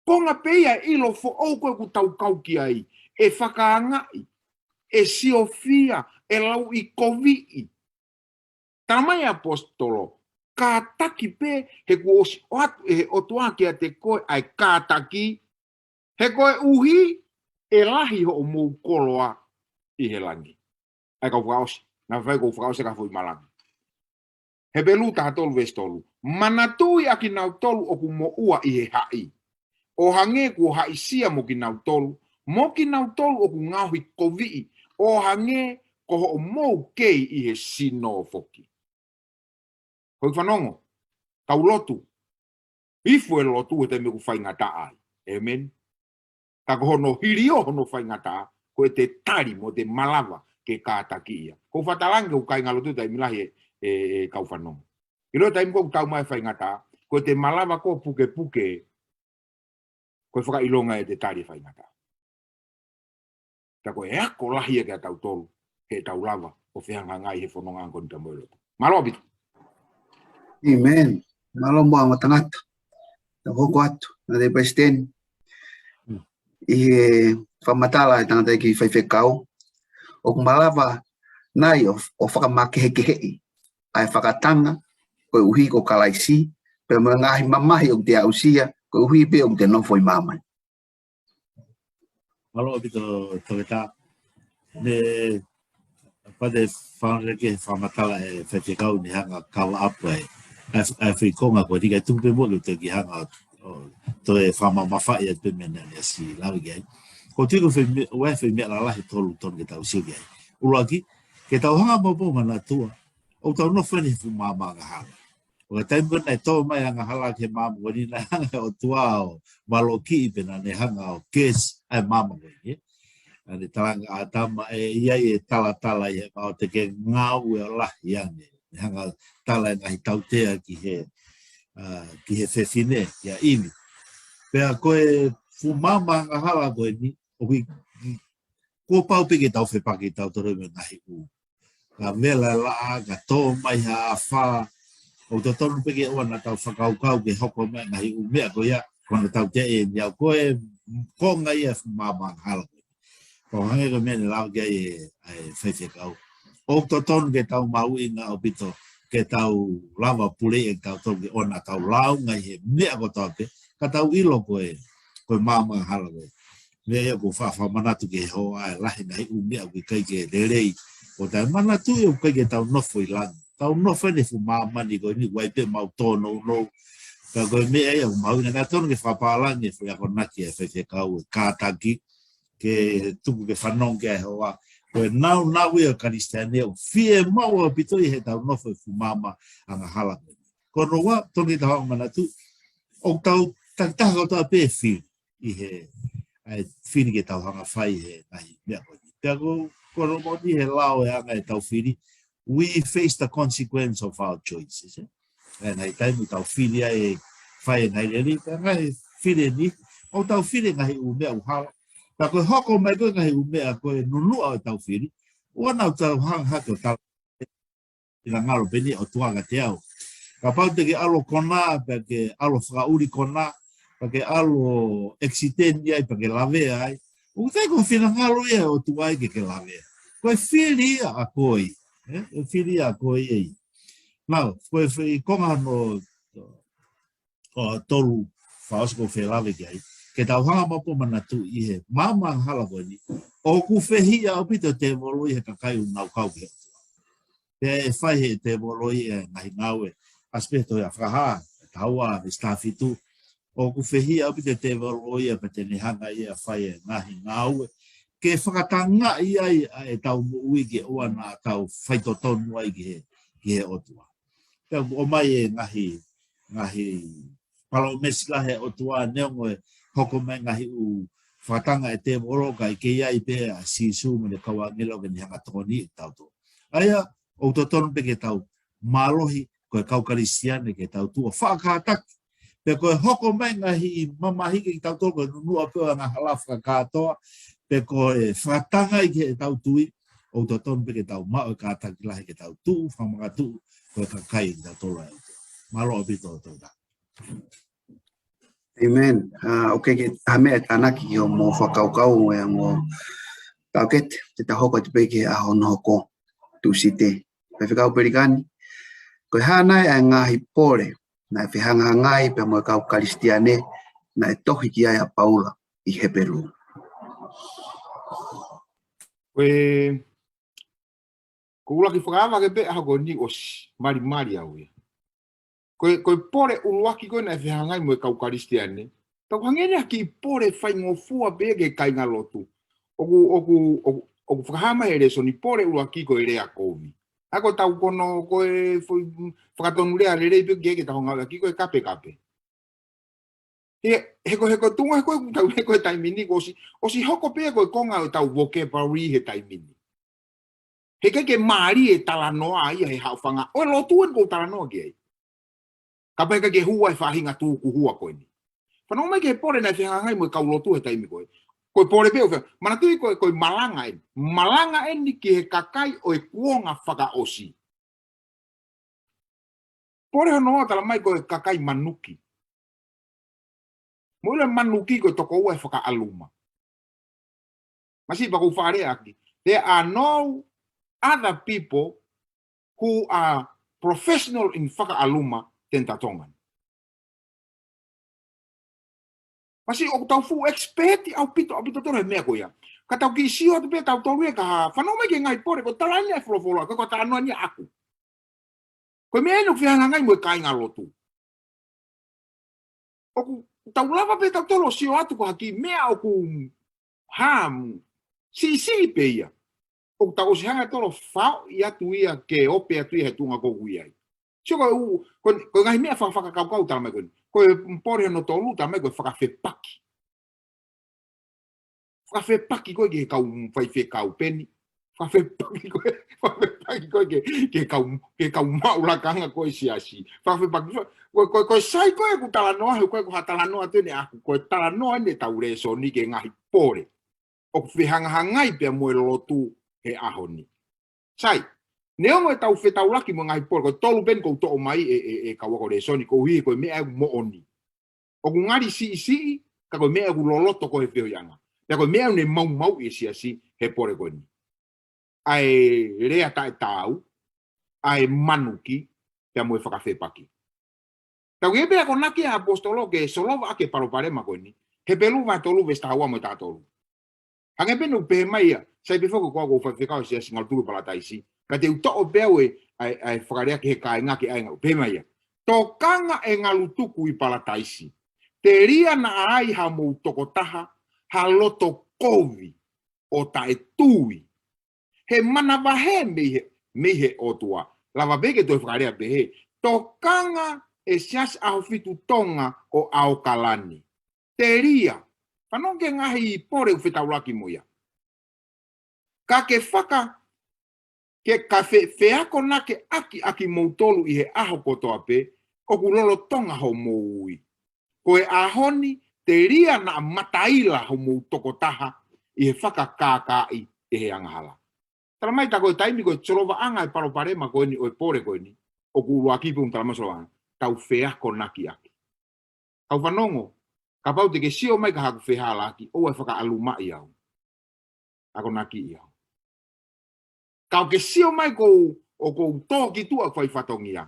Konga pē ia e ʻilo foʻou ko ē ʻoku tau kau ki ai. ʻE fakaangaʻi, ʻe siofia, ʻe lauʻikoviʻi. Tala mai e ʻaposetolo, kātaki pē, he kuo ʻosi ʻoatu ʻe he ʻOtua kiate koe ʻa e kātaki, he koeʻuhi ʻe lahi hoʻomou koloa ʻi he langi. ʻA e kau fakaʻosi, naʻa fai ʻoku ou fakaʻosi e kau foʻi malanga. Hepelū taha tolu veesi tolu. Manatuʻi ʻa kinautolu ʻoku moʻua ʻi he haʻi, ʻo hangē kuo haʻisia mo kinautolu, mo kinautolu ʻoku ngaohikoviʻi, ʻo hangē ko hoʻomou kei ʻi he sino foki. Ko e fanongo, tau lotu. Ifo e lotu he taimi ʻoku faingataʻa ai. ʻĒmeni. Ka ko hono hili ʻo hono faingataʻa, ko ʻete tali mo ʻete malava ke kātaki ia. Ko e fakatātā ange ʻoku kāinga lotu taimi lahi e, e, e kau fanongo. ʻIlo taimi ʻoku tau mai faingataʻa, ko ʻete malava ko ē pukepuke, ko e fakaʻilonga ʻete tali e faingataʻa. Tā ko e ako lahi ia kiate kitautolu, ke tau lava ʻo fehangahangai he fononga ko eni pea mo e lotu. Mālō ʻaupito. ʻĒmeni. Mālō mo e ongo tangata. Tau hoko atu, naʻe palesiteni. ʻI he fakamatala e tangataʻeiki faifekau, ʻoku malava nai ʻo, ʻo fakamakehekeheʻi ʻa e fakatanga, koeʻuhi ko Kalaisi, pea mo e ngaahi mamahi ʻoku te aʻusia, koeʻuhi pē ʻoku te nofo ʻi māmani. Mālō ʻaupito Toketā. Ne pate fanga ke fakamatala e faifekau ne hanga cover up ai. ʻA e, ʻa e foʻi konga ko eni ka tuku pē mo ke te ki hanga ʻo toe fakamamafaʻi atu pē meʻa naʻe ʻosi lave ki ai. Ko e tui ko e foʻi meʻa, ʻoku ʻi ai e foʻi meʻa lalahi ʻe tolu totonu ke tau sio ki ai. ʻUluaki, ke tau hanga maʻu pē ʻo manatua ʻoku tau nofo ʻi he fuʻu maama angahala. ʻO ka taimi ko ē naʻe tō mai angahala ki he maama ko eni naʻe hanga ʻe he ʻOtua ʻo valokiʻi pea naʻa ne hanga ʻo curse ʻa e maama ko eni, ē. Naʻa ne talaange ʻa ʻĀtama ē, ʻi ai e talatala ʻi he maama te ke ngāue ʻo lahi ange. Ne hanga tala e ngaahi tautea ki he, ʻa, ki he fefine, kia ʻIvi. Pea ko e fuʻu maama angahala ko eni, ʻoku ʻi, kuo pau pē ke tau fepaki tautolu mo e ngaahi ʻū. Ka vela e laʻā, ka tō mai ha afā, ʻoku totonu pē ke ʻoua naʻa tau fakakaukau ke hoko mai e ngaahi ʻū meʻa ko ia, ko hono tautea ʻeni ia ko e konga ia e fuʻu maama angahala ko ē. Ko e hangē ko e meʻa ne lave ki ai e, e faifekau. ʻOku totonu ke tau mahuʻinga ʻaupito, ke tau lava pule ʻe tautolu ke ʻoua naʻa tau lāunga ʻi he meʻa kotoa pē, ka tau ʻilo ko e, ko e maama angahala ko ē. Meʻa ia ʻoku ou faʻa fakamanatu ki he hoa ʻa e lahi e ngaahi ʻū meʻa ʻoku ʻikai ke lelei. ʻOku tau manatuʻi ʻoku ʻikai ke tau nofo ʻi langi. Tau nofo ʻi he fuʻu māmani ko eni ʻoku ʻi ai pē ʻemau tōnounou. Ka ko e meʻa ia ʻoku mahuʻinga naʻa totonu ke fakapālangi e foʻi akonaki ʻa e faifekau e kātaki ke tuku ke fanongo ki ai e hoa. Ko e nāunau ia ʻo e Kalisitiane ʻoku fiemaʻu ʻaupito ʻi heʻetau nofo ʻi he fuʻu maama angahala ko eni. Ko hono ua, totonu ke tau hanga ʻo manatu, ʻoku tau takitaha kotoa pē fili ʻi he, ʻa e fili ke tau hanga ʻo fai he ngaahi meʻa ko eni. Pea ko, ko hono moʻoni he lao e anga ʻetau fili, we face the consequence of our choices, ē? ʻA e ngaahi taimi ʻoku tau fili ai e fai e ngaahi lelei, pea ngaahi fili ni, ʻoku tau fili e ngaahi ʻū meʻa ʻoku hala. Pea ko e hoko mai ko ē ngaahi ʻū meʻa ko e nunuʻa ʻo ʻetau fili, ʻoua naʻa tau hanga hake ʻo tala finangalo pē eni ʻo ʻOtua kiate au. Kapau te ke ʻalu ʻo kona, pea ke ʻalu ʻo fakaʻuli kona, pea ke ʻalu ʻo accident ai, pea ke lavea ai. ʻOku ʻikai ko e finangalo ia ʻo e ʻOtua ia ke ke lavea. Ko e fili ia ʻa koe. Ē? Ko e fili ia ʻa koe ia. Now, ko e foʻi konga hono ʻo tolu fakaʻosi ʻoku ou fie lave ki ai. Ke tau hanga maʻu pē ʻo manatuʻi ʻi he maama angahala ko eni, ʻoku fehiʻa ʻaupito e tēvolo ʻi he kakai ʻoku nau kau ki he ʻOtua. Pea ʻe fai ʻe he tēvolo ʻa e ngaahi ngāue. ʻAsi pē he tohi ʻa Fakahā, taha ua, veesi taha fitu. ʻOku fehiʻa ʻaupito e tēvolo ia pea te ne hanga ia ʻo fai e ngaahi ngāue ke fakatangaʻi ai ʻa ʻetau moʻui ke ʻoua naʻa tau faitotonu ai ki he, ki he ʻOtua. Pea ʻoku ʻomai e ngaahi, ngaahi palōmesi lahi ʻa e ʻOtua neongo e hoko mai ngaahi ʻū fakatanga ʻa e tēvolo ka ʻoku kei ʻi ai pē ʻa Sīsū mo ʻene kau ʻāngelo ke ne hanga ʻo tokoniʻi kitautolu. ʻA ia, ʻoku totonu pē ke tau mālohi ko e kau Kalisitiane ke tau tuʻu ʻo fakakātaki. Pea ko e hoko mai ngaahi mamahi kiate kitautolu ko e nunuʻa pē ʻo e angahala fakakātoa, pe ko e fakatangaʻi ki heʻetau tui, ʻoku totonu pē ke tau maʻu e kātaki lahi ke tau tuʻu fakamakatuʻu ko e kakai ʻa kitautolu ʻa e ʻOtua. Mālō ʻaupito ʻa e tau. ʻĒmeni. ʻA, ʻoku ʻikai ke ha meʻa ʻe tānaki ki hoʻomou fakakaukau ʻa e ongo taʻokete, te tau hoko atu pē ki he ʻaho hono hoko, Tūsite. Faifekau Pelikani, ko e hā nai ʻa e ngaahi pole naʻe fehangahangai pea mo e kau Kalisitiane naʻe tohi ki ai ʻa Paula ʻi Hepelū? Ko e, ko e ʻuluaki fakaava ke pē ʻaho ko eni ʻosi, malimali au ia. Ko e, ko e pole ʻuluaki ko ē naʻe fehangahangai mo e kau Kalisitiane. Tau hangē ni ha kiʻi pole faingofua pē ki he kāingalotu. ʻOku, ʻoku, ʻoku, ʻoku fakahā mai he lēsoni pole ʻuluaki ko e lea kovi. ʻA ko ʻetau kono ko e foʻi fakatonulea lelei pē ke, ke tau ngāueʻaki ko e kapekape. He, he ko, he ko e tuʻunga, he ko e tau, he ko e taimi ni, kuo ʻosi, ʻosi hoko pē ko e konga ʻo ʻetau vocabulary he taimi ni. He ʻikai ke mālie e talanoa ia he haʻofanga ʻo e lotu eni ʻoku ou talanoa ki ai. Kapau ʻe ʻikai ke hū ai e faʻahinga tūkuhua ko eni. Fanongo mai ki he pole naʻe fehangahangai mo e kau lotu he taimi ko ē. Ko e pole pē ʻoku fea-, manatuʻi ko e, ko e malanga eni. Malanga eni ki he kakai ʻo e kuonga fakaʻosi. Pole hono ua talamai ko e kakai manuki. Mou ʻilo e manuki ko e tokoua e fakaʻaluma. Masiʻi pea ʻoku ou faʻa lea ʻaki. There are no other people who are professional in fakaʻaluma than the Tongan. Masiʻi ʻoku tau fuʻu expert ʻaupito, ʻaupito tonu he meʻa ko ia. Ka tau kiʻi sio atu pē tautolu ia ka fanongo mai ki he ngaahi pole ko e tala eni ʻa e folofola, ko e, ko e talanoa eni ʻaʻaku. Ko e meʻa eni ʻoku fehangahangai mo e kāingalotu. ʻOku tau lava pē tautolu ʻo sio atu ko ha kiʻi meʻa ʻoku hā mo siʻisiʻi pē ia. ʻOku tau ʻosi hanga tautolu ʻo faʻo atu ia ke ope atu ia he tuʻunga ʻoku ʻi ai. Sio ko e ʻū, ko, ko e ngaahi meʻa faka-, fakakaukau talamai ko eni. Ko e pole hono tolu talamai ko e fakafepaki. Fakafepaki koe ki he kau faifekau peni. Fakafepaki koe, fakafepaki koe ki, ki he kau, ki he kau maʻu lakanga ko e siasi. Fakafepaki koe, ko, ko, ko e sai koe ʻeku talanoa, he ko e, ko ha talanoa atu eni ʻaʻaku, ko e talanoa eni ʻetau lēsoni ki he ngaahi pole ʻoku fehangahangai pea mo e lotu he ʻaho ni. Sai, neongo ʻetau fetaulaki mo e ngaahi pole, ko e tolu pē eni ʻoku ou toʻo mai ʻe, ʻe, ʻe kau ako lēsoni, koeʻuhi ko e meʻa ʻoku moʻoni. ʻOku ngali siʻisiʻi, ka ko e meʻa ʻoku loloto ko e feohiʻanga. Pea ko e meʻa ʻoku ne maumauʻi e siasi he pole ko eni. ʻA e lea taʻetaau, ʻa e manuki, pea mo e fakafepaki. Tau ʻi ai pē akonaki ʻa e ʻaposetolo ke solova ʻaki e palopalema ko eni. Hepelū vahe tolu veesi taha ua mo e taha tolu. Hangē pē naʻe pehē mai ia, sai pē foki ko au ʻoku ou faifekau he Siasi Ngalutuku ʻi Palataisi. Ka te u toʻo pē au e, ʻa e, ʻa e fakalea ki he kāinga ke ʻai ngau. Pehē mai ia. Tokanga e ngalutuku ʻi Palataisi. Telia naʻa ai hamou tokotaha, ha loto kovi, ʻo taʻetui. He manavahē mei he, mei he ʻOtua. Lava pē ke toe fakalea pehē. Tokanga e Siasi ʻAhofitu Tonga ʻo ʻAokalani. Telia. Fanongo ki he ngaahi pole ʻoku fetaulaki mo ia. Ka ke faka, ke ka fe, feakonaki ʻaki ʻakimoutolu ʻi he ʻaho kotoa pē, ʻoku lolotonga homou ui. Ko e ʻaho ni, telia naʻa mataila homou tokotaha ʻi he fakakākāʻi ʻe he angahala. Talamai tā ko e taimi ko e solovaʻanga e palopalema ko eni ʻo e pole ko eni, ʻoku ʻuluaki pē ʻoku talamai solovaʻanga, tau feakonaki ʻaki. Kau fanongo, kapau te ke sio mai ka haku fehālaaki, ʻoua ʻe fakaʻalumaʻi au. Akonakiʻi au. Ka ʻoku ke sio mai ko, ʻoku ou tō ki tuʻa fai fatongia.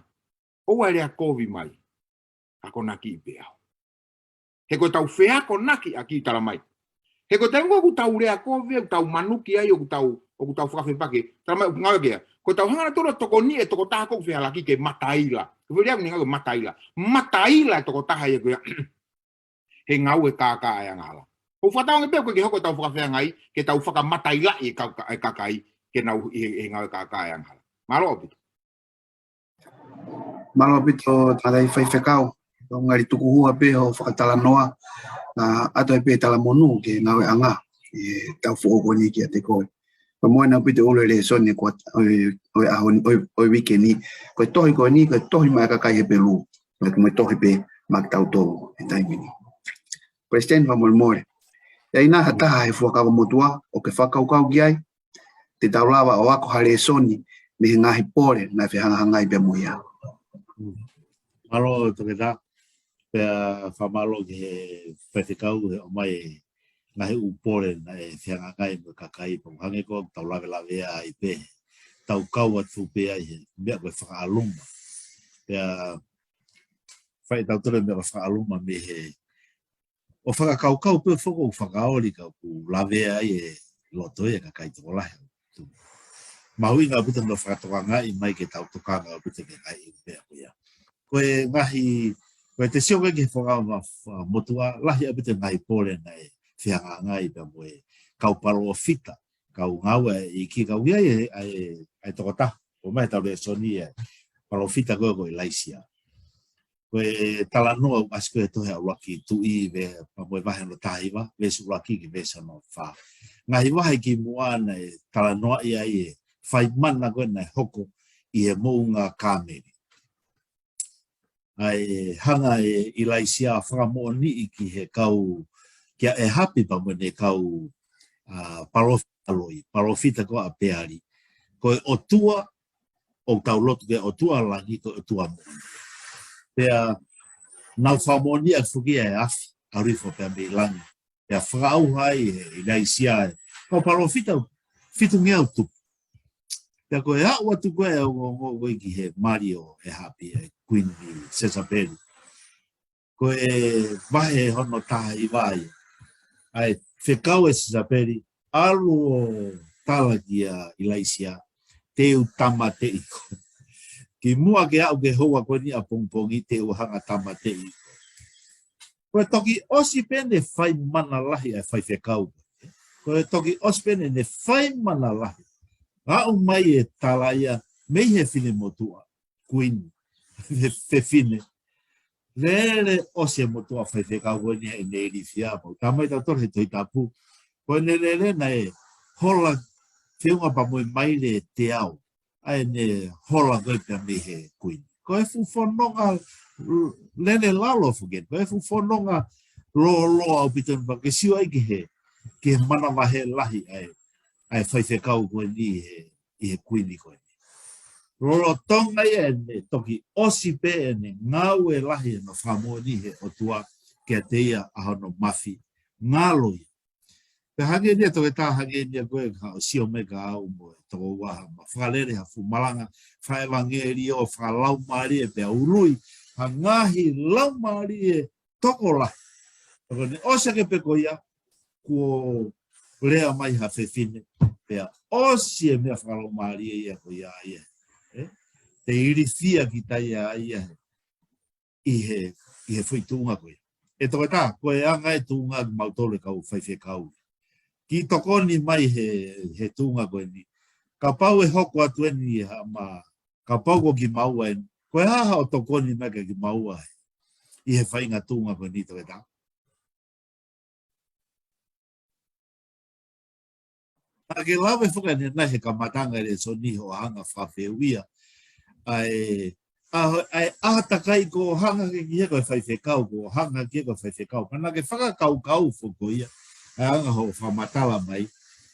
ʻOua ʻe lea kovi mai. Akonakiʻi pē au. He ko ʻetau feakonaki ʻaki talamai. He ko e taimi ʻoku tau lea kovi, ʻoku tau manuki ai, ʻoku tau, ʻoku tau fakafepaki. Talamai, ʻoku ngāue ki ai. Ko ʻetau hanga tautolu ʻo tokoniʻi e tokotaha ʻoku fehālaaki ke mataila. Ko e foʻi lea ʻoku ne ngāue mataila. Mataila e tokotaha ia ko ia. He ngāue kākā e angahala. ʻOku fakatauange pē ʻoku ʻikai ke hoko ʻetau fakafeangai, ke tau fakamatailaʻi e kau-, e kakai, ke nau ʻi he, he ngāue kākā e angahala. Mālō ʻaupito. Mālō ʻaupito, tangataʻi faifekau. Ko e ngali tukuhua pē hoʻo fakatalanoa, ʻa, ʻoatu ai pē talamonū ki he ngāueʻanga ʻetau foʻou ko eni kiate koe. Ko e moʻoni ʻaupito ʻulu e lēsoni ko ē ʻo e, ʻo e ʻaho ni, ʻo e, ʻo e uike ni. Ko e tohi ko eni, ko e tohi maʻa e kakai Hepelū. Maʻa e, maʻa e tohi pē maʻa kitautolu he taimi ni. Palesiteni, fakamolemole. ʻE ʻi ai nai ha taha he fuakava motuʻa ʻoku ke fakakaukau ki ai, te tau lava ʻo ako ha lēsoni mei he ngaahi pole naʻe fehangahangai pea mo ia. Mālō Toketā, pea fakamālō ki he faifekau he ʻomai e ngaahi ʻū pole naʻe fehangahangai mo e kakai, pea hangē ko ʻetau lavelavea ai pē, tau kau atu pē ai he meʻa ko e fakaʻaluma. Pea fai tautolu e meʻa ko e fakaʻaluma mei he ʻo fakakaukau pē foki ʻo fakaoli ka ʻoku lavea ai e loto ia ʻa e kakai tokolahi. Mahuʻinga ʻaupito hono fakatokangaʻi mai ke tau tokanga ʻaupito ki he ngaahi meʻa ko ia. Ko e ngaahi, ko e te sio ki he fuakava motuʻa, lahi ʻaupito e ngaahi pole naʻe fehangahangai pea mo e kau palōfita, kau ngāue ʻa e ʻEiki, kau ia e, ʻa e, ʻa e tokotaha ʻomai ʻetau lēsoni, e palōfita ko ē ko ʻIlaisiā. Ko e talanoa ʻoku ʻasi ko ē he tohi ʻa ʻUluaki Tuʻi, pea mo e vahe hono taha hiva, veesi ʻuluaki ki he veesi hono fā. Ngaahi vahe kimuʻa naʻe talanoaʻi ai e fai mana ko ē naʻe hoko ʻi he moʻunga Kāmeli. ʻA e hanga ʻe ʻIlaisiā ʻo fakamoʻoniʻi ki he kau, kia ʻĒhapi pea mo ʻene kau, ʻa, palōfita loi, palōfita ko ē ʻa Peali, ko e ʻOtua ʻoku tau lotu ki ai, ʻOtua langi, ko e ʻOtua moʻoni. Pea nau fakamoʻoniʻi ʻaki foki ʻa e afi ʻalu hifo pea mei langi. Pea fakaʻauha ai ʻe ʻIlaisiā e kau palōfita fitungeau tupu. Pea ko e aʻu atu ko ē ʻo, ʻo, ʻo, ʻo ki he mali ʻo ʻĒhapi, e Kuini Sesapeli. Ko e vahe hono taha hiva ia. ʻA e fekau ʻe Sesapeli, ʻalu ʻo tala kia ʻIlaisiā, te u tāmateʻi koe. Kimuʻa ke aʻu ki he houa ko eni ʻapongipongi te u hanga tāmateʻi koe. Ko e toki ʻosi pē ʻene fai mana lahi ʻa e faifekau. Ko e toki ʻosi pē ʻene fai mana lahi. Aʻu mai e tala ia mei he finemotuʻa, kuini, fe-, fefine. Lele ʻosi e motuʻa faifekau ko eni heʻene ilifia pau. Talamai ʻe tautolu he Tohi Tapu, ko ʻene lele naʻe hola feʻunga pea mo e maile ʻe teau ʻa ʻene hola ko ē pea mei he kuini. Ko e fuʻu fononga lele lalo foki eni. Ko e fuʻu fononga lōloa ʻaupito eni pea ke sio ai ki he, ki he manavahē lahi ʻa e, ʻa e faifekau ko eni he, ʻi he kuini ko eni. Lolotonga ia ʻene toki ʻosi pē ʻene ngāue lahi ʻene fakamoʻoni he ʻOtua kiate ia ʻa hono mafi, ngalo ia. Pea hangē ni ia Toketā, hangē ni ia ko ē ka ʻosi ʻomai ka au mo e tokoua ha ma fakalele ha fuʻu malanga fakaʻevangeliō fakalaumālie pea ului ha ngaahi laumālie tokolahi. Pea ko ʻene ʻosi hake pē ko ia, kuo lea mai ha fefine, pea ʻosi e meʻa fakalaumālie ia ko ia ia. ʻE? Te ilifia kita ia ia he ʻi he, ʻi he foʻi tuʻunga ko ia. ʻE Toketā, ko e anga e tuʻunga kimautolu e kau faifekau. Kiʻi tokoni mai he, he tuʻunga ko eni. Kapau ʻe hoko atu eni ha ma, kapau ko kimaua eni. Ko e hā haʻo tokoni mai kia kimaua ʻi he faʻahinga tuʻunga ko eni Toketā? Naʻa ke lave foki ʻanenai he kamataʻanga e lēsoni hoʻo hanga fakafehuʻia ʻa e, ʻa, ʻa e ʻātakai ko hoʻo hanga hake ki he ko e faifekau, ko hoʻo hanga hake ki he ko e faifekau. Pea naʻa ke fakakaukau foki ko ia, ʻa e anga hoʻo fakamatala mai,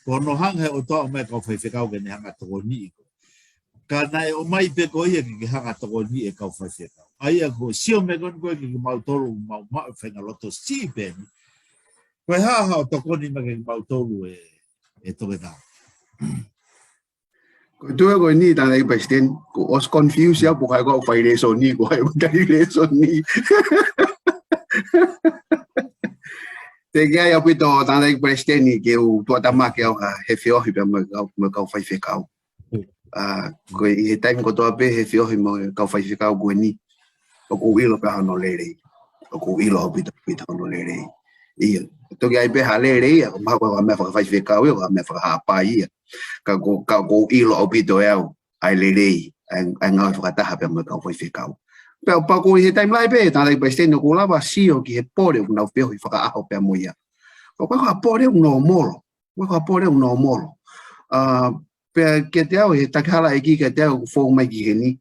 ko hono hanga he ʻOtua ʻo ʻomai e kau faifekau ke ne hanga tokoniʻi koe. Ka naʻe ʻomai pē ko ia ke ke hanga tokoniʻi e kau faifekau. ʻA ia ko e sio mai ko eni ko ē kiate kimautolu ʻoku mau maʻu e faʻahinga loto siʻi pē ni. Ko e hā haʻo tokoni mai kia kimautolu ʻe, ʻe Toketā? Ko e tuʻu ko eni Tangataʻeiki Palesiteni, kuo ʻosi confuse au pe ko hai ʻoku fai lēsoni, ko hai ʻoku tali lēsoni. Teʻeki ai ʻaupito Tangataʻeiki Palesiteni ke u tuʻutāmaki au ha, he feohi pea mo e kau, mo e kau faifekau. ʻA, ko e ʻi he taimi kotoa pē he feohi mo e kau faifekau ko eni, ʻoku ou ʻilo pē hono lelei. ʻOku ou ʻilo ʻaupito, ʻaupito hono lelei. ʻIo, toki ʻi ai pē ha lelei, ʻa, ko e mahalo ko ha meʻa fakafaifekau ia, ko ha meʻa fakahapai ia. Ka ko, ka ʻoku ou ʻilo ʻaupito ʻe au ʻa e lelei ʻa e, ʻa e ngāue fakataha pea mo e kau faifekau. Pea, pea ko e he taimi lahi pē, tangataʻeiki palesiteni ʻoku lava sio ki he pole ʻoku nau feohi fakaʻaho pea mo ia. Ko e ko e pole ʻoku nōmolo. Ko e ko e pole ʻoku nōmolo. ʻĀ, pea kiate au, he takihalaʻeiki kiate au ʻoku fou mai ki heni.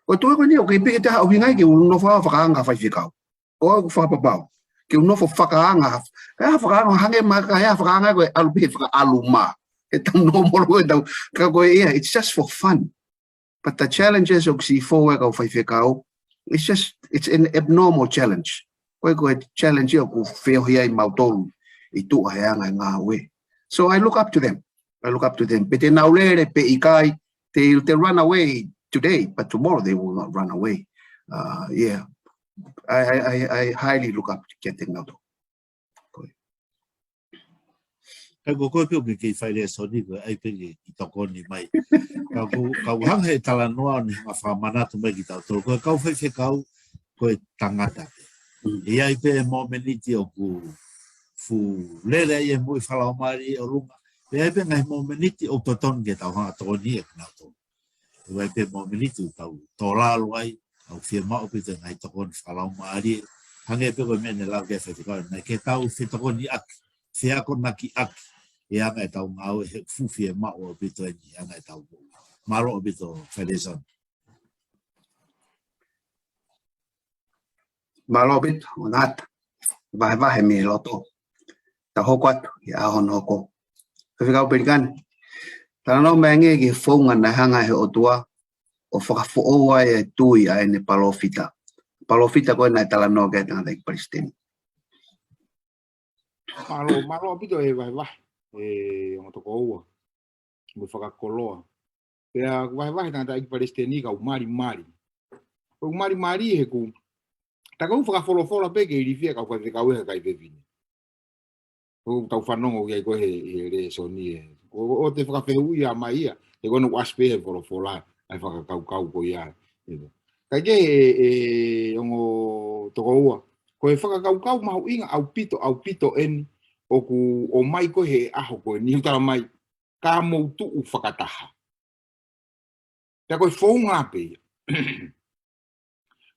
Ko e tuʻu ko eni ʻoku ʻikai pē ke te ha ʻuhinga ke u nofo fakaanga faifekau. ʻOku ou fakapapau. Ke u nofo fakaanga, ʻe ha fakaanga hangē mai ka ʻe ha fakaanga ko e ʻalu pē fakaʻalu mā. He tau nōmolo ko e tau, ka ko e ia, it's just for fun. But the challenges ʻoku siʻi fou ai kau faifekau, it's just, it's an abnormal challenge. Ko e ko e challenge ʻoku feohi ai mautolu ʻi tuʻa he anga e ngāue. So I look up to them. I look up to them. Pe te nau lele pe ʻikai, they, they run away today, but tomorrow they will not run away. Uh, yeah. I, I, I, I highly look up to Captain Nato. Ko ia. Kai ko koe pē ʻoku ke kei fai lēsoni, ko e ʻai pē ke ke tokoni mai. Ka ʻoku, ka ʻoku hanga he talanoa ʻo ne hanga fakamanatu mai kiate kitautolu. Ko e kau faifekau, ko e tangata pē. Mm. ʻE ʻi ai pē momeniti ʻoku fuʻu lele ai e moʻui fakalaumālie ʻi ʻolunga. Pea ʻi ai pē ngaahi momeniti ʻoku totonu ke tau hanga tokoni ʻe kinautolu. ʻE ʻi ai pē momeniti ʻoku tau tō lalo ai, ʻoku fiemaʻu ʻaupito e ngaahi tokoni fakalaumālie. Hangē pē ko e meʻa ne lau ki ai e faifekau, naʻe ke tau fetokoniʻaki, feakonakiʻaki, ʻi he anga ʻetau ngāue he fuʻu fiemaʻu ʻaupito eni ʻi he anga ʻetau moʻui. Mālō ʻaupito, Fai Lēsoni. Mālō ʻaupito, ʻo Nata. Vahevahe mei loto. Tau hoko atu, ʻi he ʻaho hono hoko. Faifekau Pelikani. Talanoa mai angē ki he founga naʻe hanga he ʻOtua ʻo fakafoʻou ai e tui ʻa ʻene palōfita. Palōfita ko ē naʻe talanoa ki ai e tangataʻeiki palesiteni. Mālō, mālō ʻaupito e vahevahe. ʻE, ongo tokoua. Mo e fakakoloa. Pea ʻoku vahevahe tangataʻeiki palesiteni ka ʻoku malimali. ʻOku malimali he ʻoku. Ta ʻoku fakafolofola pē ke ilifia kau faifekau ʻe he kakai fefine. ʻOku tau fanongo ki ai ko e he, he lēsoni ē. ʻO, ʻo te fakafehuʻia mai ia. He ko ena ʻoku ʻasi pē he folofola, ʻa e fakakaukau ko ia. Kae kehe, ʻe, ʻe, ongo tokoua. Ko e fakakaukau mahuʻinga ʻaupito, ʻaupito eni, ʻoku ʻomai ko ē he ʻaho ko eni, ʻoku tala mai, ka mou tuʻu fakataha. Pea ko e founga pē ia.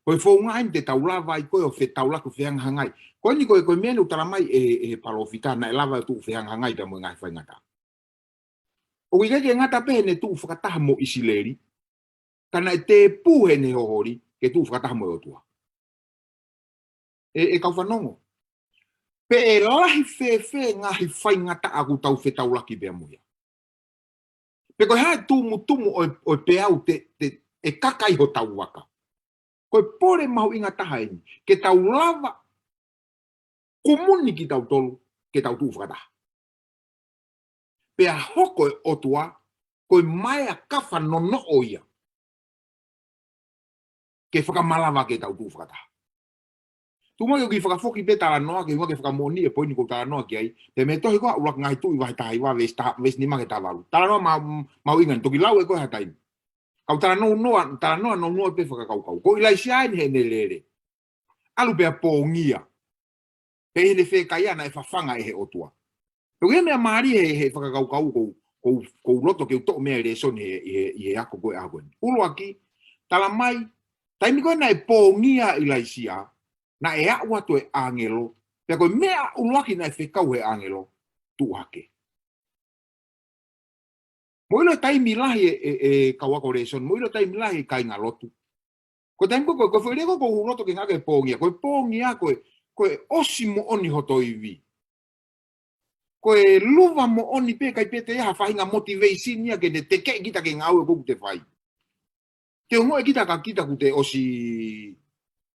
Ko e founga eni te tau lava ai ko ē ʻo fetaulaki ʻo fehangahangai. Ko eni ko e, ko e meʻa eni ʻoku tala mai ʻe, ʻe he palōfita naʻe lava ʻo tuʻu fehangahangai pea mo e ngaahi faingataʻa. ʻOku ʻikai ke ngata pē heʻene tuʻu fakataha mo ʻIsileli. Ka naʻe tēpū heʻene hoholi, ke tuʻu fakataha mo e ʻOtua. ʻE, ʻe kau fanongo. Pe ʻe lahi fēfē ngaahi faingataʻa ʻoku tau fetaulaki pea mo ia. Pe ko e hā e tumutumu ʻo e, ʻo e peau te, te, ʻe kaka ai hotau vaka. Ko e pole mahuʻinga taha eni. Ke tau lava, kumuni kitautolu, ke tau tuʻu fakataha. Pea hoko e ʻOtua, ko e maea kafa nonoʻo ia. Ke fakamalava ke tau tuʻu fakataha. Tuʻu mai ʻo kiʻi fakafoki pē talanoa, ke ʻuhinga ke fakamoʻoni e poini ʻoku ou talanoa ki ai. Pea mei he tohi ko ē ʻUluaki Ngaahi Tuʻi vahe taha hiva, veesi taha, veesi nima ki he taha valu. Talanoa ma, mahuʻinga eni, toki lau ē ko ē ha taimi. Ka u talanoa, talanoa nounou pē fakakaukau. Ko ʻIlaisiā eni heʻene lele. ʻAlu pea pongia. Pea ʻi heʻene fekaia naʻe fafanga ʻe he ʻOtua. Pea ko e meʻa mālie he, he fakakaukau ʻoku, ʻoku, ʻoku ou loto ke u toʻo mei ai e lēsoni he, he, he ako ko ē ʻaho ko eni. ʻUluaki, tala mai, taimi ko ē naʻe pongia ʻa ʻIlaisiā, naʻe aʻu atu e ʻāngelo, pea ko e meʻa ʻuluaki naʻe fekau he ʻāngelo, tuʻu hake. Mou ʻilo e taimi lahi e, e, e kau ako lēsoni, mou ʻilo e taimi lahi e kāinga lotu. Ko e taimi ko ē, ko e, ko e foʻi lea ko ē ʻoku ou loto ke ngāueʻaki e pongia. Ko e pongia ko e, ko e ʻosi moʻoni hoto ivi. Ko e luva moʻoni pē ʻikai pē toe ʻi ai ha faʻahinga motivation ia ke ne tekeʻi kita ke ngāue ko ē ʻoku te fai. Te ongoʻi kita ka kita ʻoku te ʻosi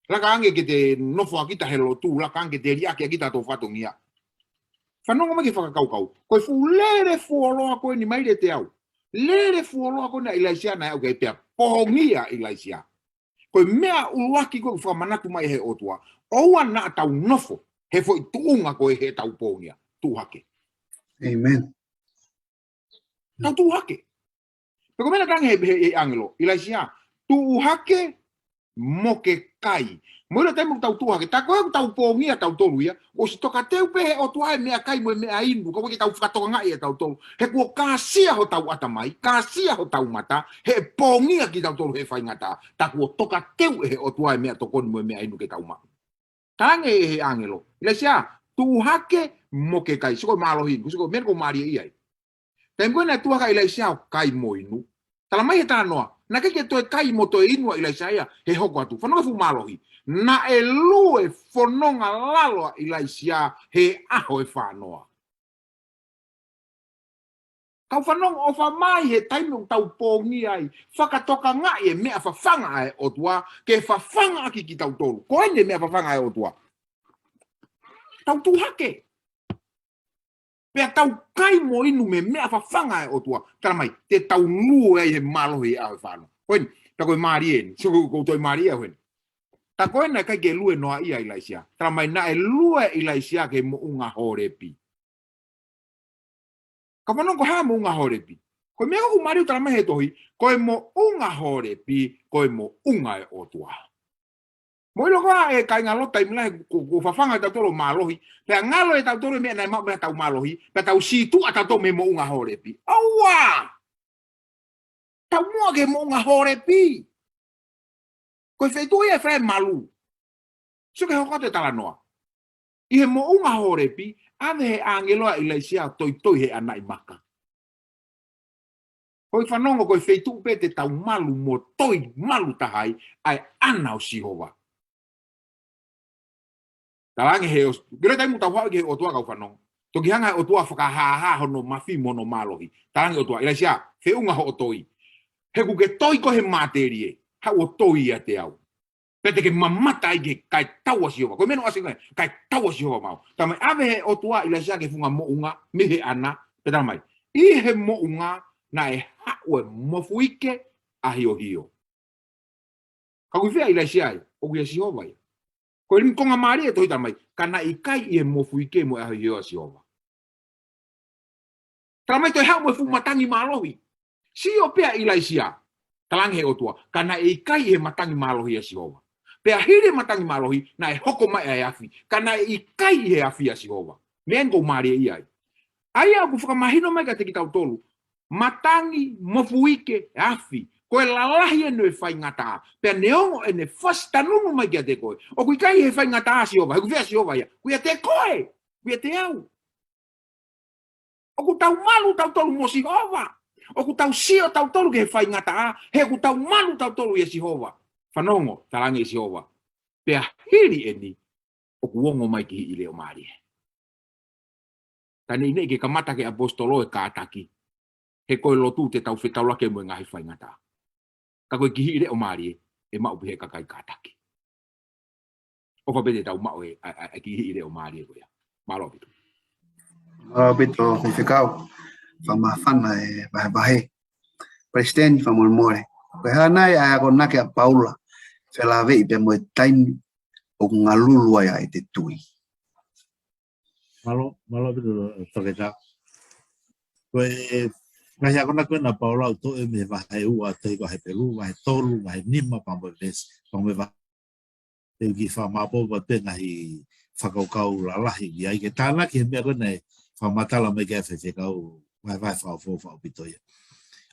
laka ange ke te nofo ʻa kita he lotu, laka ange ke te liʻaki ʻa kita ʻo fatongia. Fanongo mai ki he fakakaukau. Ko e fuʻu lele fuoloa ko eni mai le te au. Lele fuoloa ko eni ʻa ʻIlaisiā naʻe aʻu ki ai pea pongia ʻa ʻIlaisiā. Ko e meʻa ʻuluaki ko ē ʻoku fakamanatu mai he ʻOtua. ʻOua naʻa tau nofo he foʻi tuʻunga ko ē heʻetau pongia. Tuʻu hake. Amen. Tau tuʻu hake. Pea ko e meʻa naʻe talaange he, he, he ʻāngelo, ʻIlaisiā, tuʻu hake mo ke kai. Mo ʻilo taimi ʻoku tau tuʻu hake, tā ko ē ʻoku tau pōngia tautolu ia, ʻosi tokateu pē he ʻOtua e meʻakai mo e meʻainu, ka ʻoku ʻikai ke tau fakatokangaʻi ʻe tautolu. He kuo kāsia hotau ʻatamai, kāsia hotau mata, he pōngia kitautolu he faingataʻa. Tā kuo tokateu ʻe he ʻOtua e meʻatokoni mo e meʻainu ke tau maʻu. Talaange ʻe he ʻāngelo, ʻIlaisiā, tuʻu hake mo ke kai. Sio ko e mālohi, sio ko e meʻa ʻoku mālie ai. Taimi ko ē naʻe tuʻu hake ʻa ʻIlaisiā ʻo kai mo inu. Talamai he talanoa, naʻe ʻikai ke toe kai mo toe inu ʻa ʻIlaisiā ia, he hoko atu. Fanongo e fuʻu mālohi. Naʻe lue fononga lalo ʻa ʻIlaisiā he ʻaho ʻe fānoa. Kau fanongo, ʻofa mai he taimi ʻoku tau pōngia ai, fakatokangaʻi e meʻa fafanga ʻa e ʻOtua, ke fafanga ʻaki kitautolu. Ko eni e meʻa fafanga ʻa e ʻOtua. Tau tuʻu hake. Pea tau kai mo inu mei he meʻa fafanga ʻa e ʻOtua. Talamai, te tau lue ai he mālohi he ʻaho ʻe fānoa. Ko eni, tā ko e mālie eni. Sio ko e, ko e toe mālie ʻaho eni. Tā ko ē naʻe ʻikai ke lue noaʻia ʻa ʻIlaisiā. Talamai naʻe lue ʻa ʻIlaisiā ki he moʻunga Holepi. Kau fanongo, ko e hā e moʻunga Holepi? Ko e meʻa ʻoku mālie ʻoku talamai he tohi, ko e moʻunga Holepi, ko e moʻunga ʻo e ʻOtua. Mo ʻilo koā ʻe kāinga Lota, taimi lahi kuo, kuo fafanga ʻe tautolu mālohi, pea ngalo ʻe tautolu e meʻa naʻe maʻu mei heʻetau mālohi, pea tau sītuʻa tautolu mei he moʻunga Holepi. ʻOua! Taumuʻa ki he moʻunga Holepi. Ko e feituʻu ia ʻe fai e malu. Sio ki he hoko atu e talanoa. ʻI he moʻunga Holepi, ʻave he ʻāngelo ʻa ʻIlaisiā ʻo toitoi he ʻanaʻi maka. Ko e fanongo, ko e feituʻu pē te tau malu mo toi malu taha ai, ʻa e ʻana ʻo Sihova. Talaange he ʻOtua, kilo taimi ʻoku tau haʻu ki he ʻOtua, kau fanongo. Toki hanga he ʻOtua fakahāhā hono mafi mo hono mālohi. Talaange ʻOtua, ʻIlaisiā, feʻunga hoʻo toi. He ʻoku ke toi koe he matelie, haʻu ʻo toi ʻiate au. Pea te ke mamata ai ki he kae tau ʻa Sihova. Ko e meʻa naʻe ʻasi ko ē, kae tau ʻa Sihova maʻau. Talamai ʻave he ʻOtua ʻa ʻIlaisiā ki he funga moʻunga, mei he ʻana, pea talamai. ʻI he moʻunga naʻe haʻu e mofuike ʻahiohio. Ka ʻoku ʻi fē ʻa ʻIlaisiā ia? ʻOku ʻia Sihova ia. Ko e limi konga mālie e tohi, talamai, ka naʻe ʻikai ʻi he mofuike mo e ʻahiohio ʻa Sihova. Talamai toe haʻu mo e fuʻu matangi mālohi. Sio pē ʻa ʻIlaisiā. Talaange he ʻOtua, ka naʻe ʻikai ʻi he matangi mālohi ʻa Sihova. Pea hili e matangi mālohi, naʻe hoko mai ʻa e afi. Ka naʻe ʻikai ʻi he afi ʻa Sihova. Meʻa eni ʻoku mālie ai. ʻA ia ʻoku fakamahino mai kiate kitautolu. Matangi, mofuike, afi. Ko e lalahi eni ʻo e faingataʻa. Pea neongo ʻene fasi tanunu mai kiate koe, ʻoku ʻikai he faingataʻa ʻa Sihova. He ʻoku ʻi fē ʻa Sihova ia? ʻOku ʻiate koe. ʻOku ʻiate au. ʻOku tau malu tautolu mo Sihova. ʻOku tau sio tautolu ki he faingataʻa, he ʻoku tau malu tautolu ʻia Sihova. Fanongo, talaange ʻe Sihova. Pea hili eni, ʻoku ongo mai e kihiʻi leʻo mālie. Ka neʻineʻi ke kamata ʻaki e ʻaposetolo e kātaki. He ko e lotu te tau fetaulaki mo e ngaahi faingataʻa. Ka ko e kihiʻi leʻo mālie, ʻe maʻu pē he kakai kātaki. ʻOfa pē te tau maʻu e, ʻa, ʻa, ʻa e kihiʻi leʻo mālie ko ia. Mālō ʻaupito. Mālō ʻaupito, Faifekau. Fakamāfana e vahevahe. Palesiteni, fakamolemole. Ko e hā nai ʻa e akonaki ʻa Paula, felāveʻi pea mo e taimi ʻoku ngalulu ai ʻa ʻete tui? Mālō, mālō ʻaupito, Toketā. Ko e ngaahi akonaki ko ena ʻa Paula ʻoku toʻo mei he vahe ua ʻo e tohi ko Hepelū, vahe tolu, vahe nima, pea mo e veesi, pea mo e vahe, te u kiʻi fakamāʻopoʻopo atu pē ngaahi fakakaukau lalahi ki ai ke tānaki he meʻa ko ena ʻe fakamatala mai ki ai e faifekau, vahevahe fakaʻofoʻofa ʻaupito ia.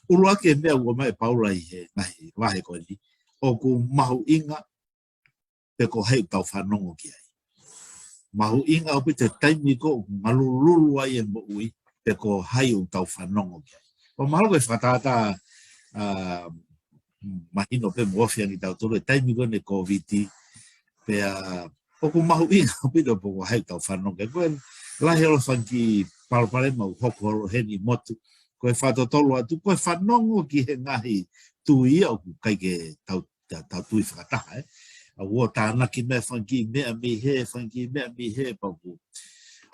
ʻUluaki e meʻa ʻoku ʻomai ʻe Paula ʻi he ngaahi vahe ko eni, ʻoku mahuʻinga pe ko hai ʻoku tau fanongo ki ai. Mahuʻinga ʻaupito e taimi ko ē ʻoku ngalululu ai e moʻui, pe ko hai ʻoku tau fanongo ki ai. ʻOku mahalo ko e fakatātā, ā, mahino pē mo ofi ange ʻi tautolu he taimi ko eni e Kōviti, pea ʻoku mahuʻinga ʻaupito pe ko hai ʻoku tau fanongo ki ai. Ko e lahi holo e fanga kiʻi palopalema ʻoku hoko holo heni ʻi motu, ko e fakatotolo atu, ko e fanongo ki he ngaahi tui ia ʻoku ʻikai ke tau ta, tau tui fakataha, ē. ʻA, ʻoku tānaki mai e fanga kiʻi meʻa mei hē, fanga kiʻi meʻa mei hē, pea ʻoku,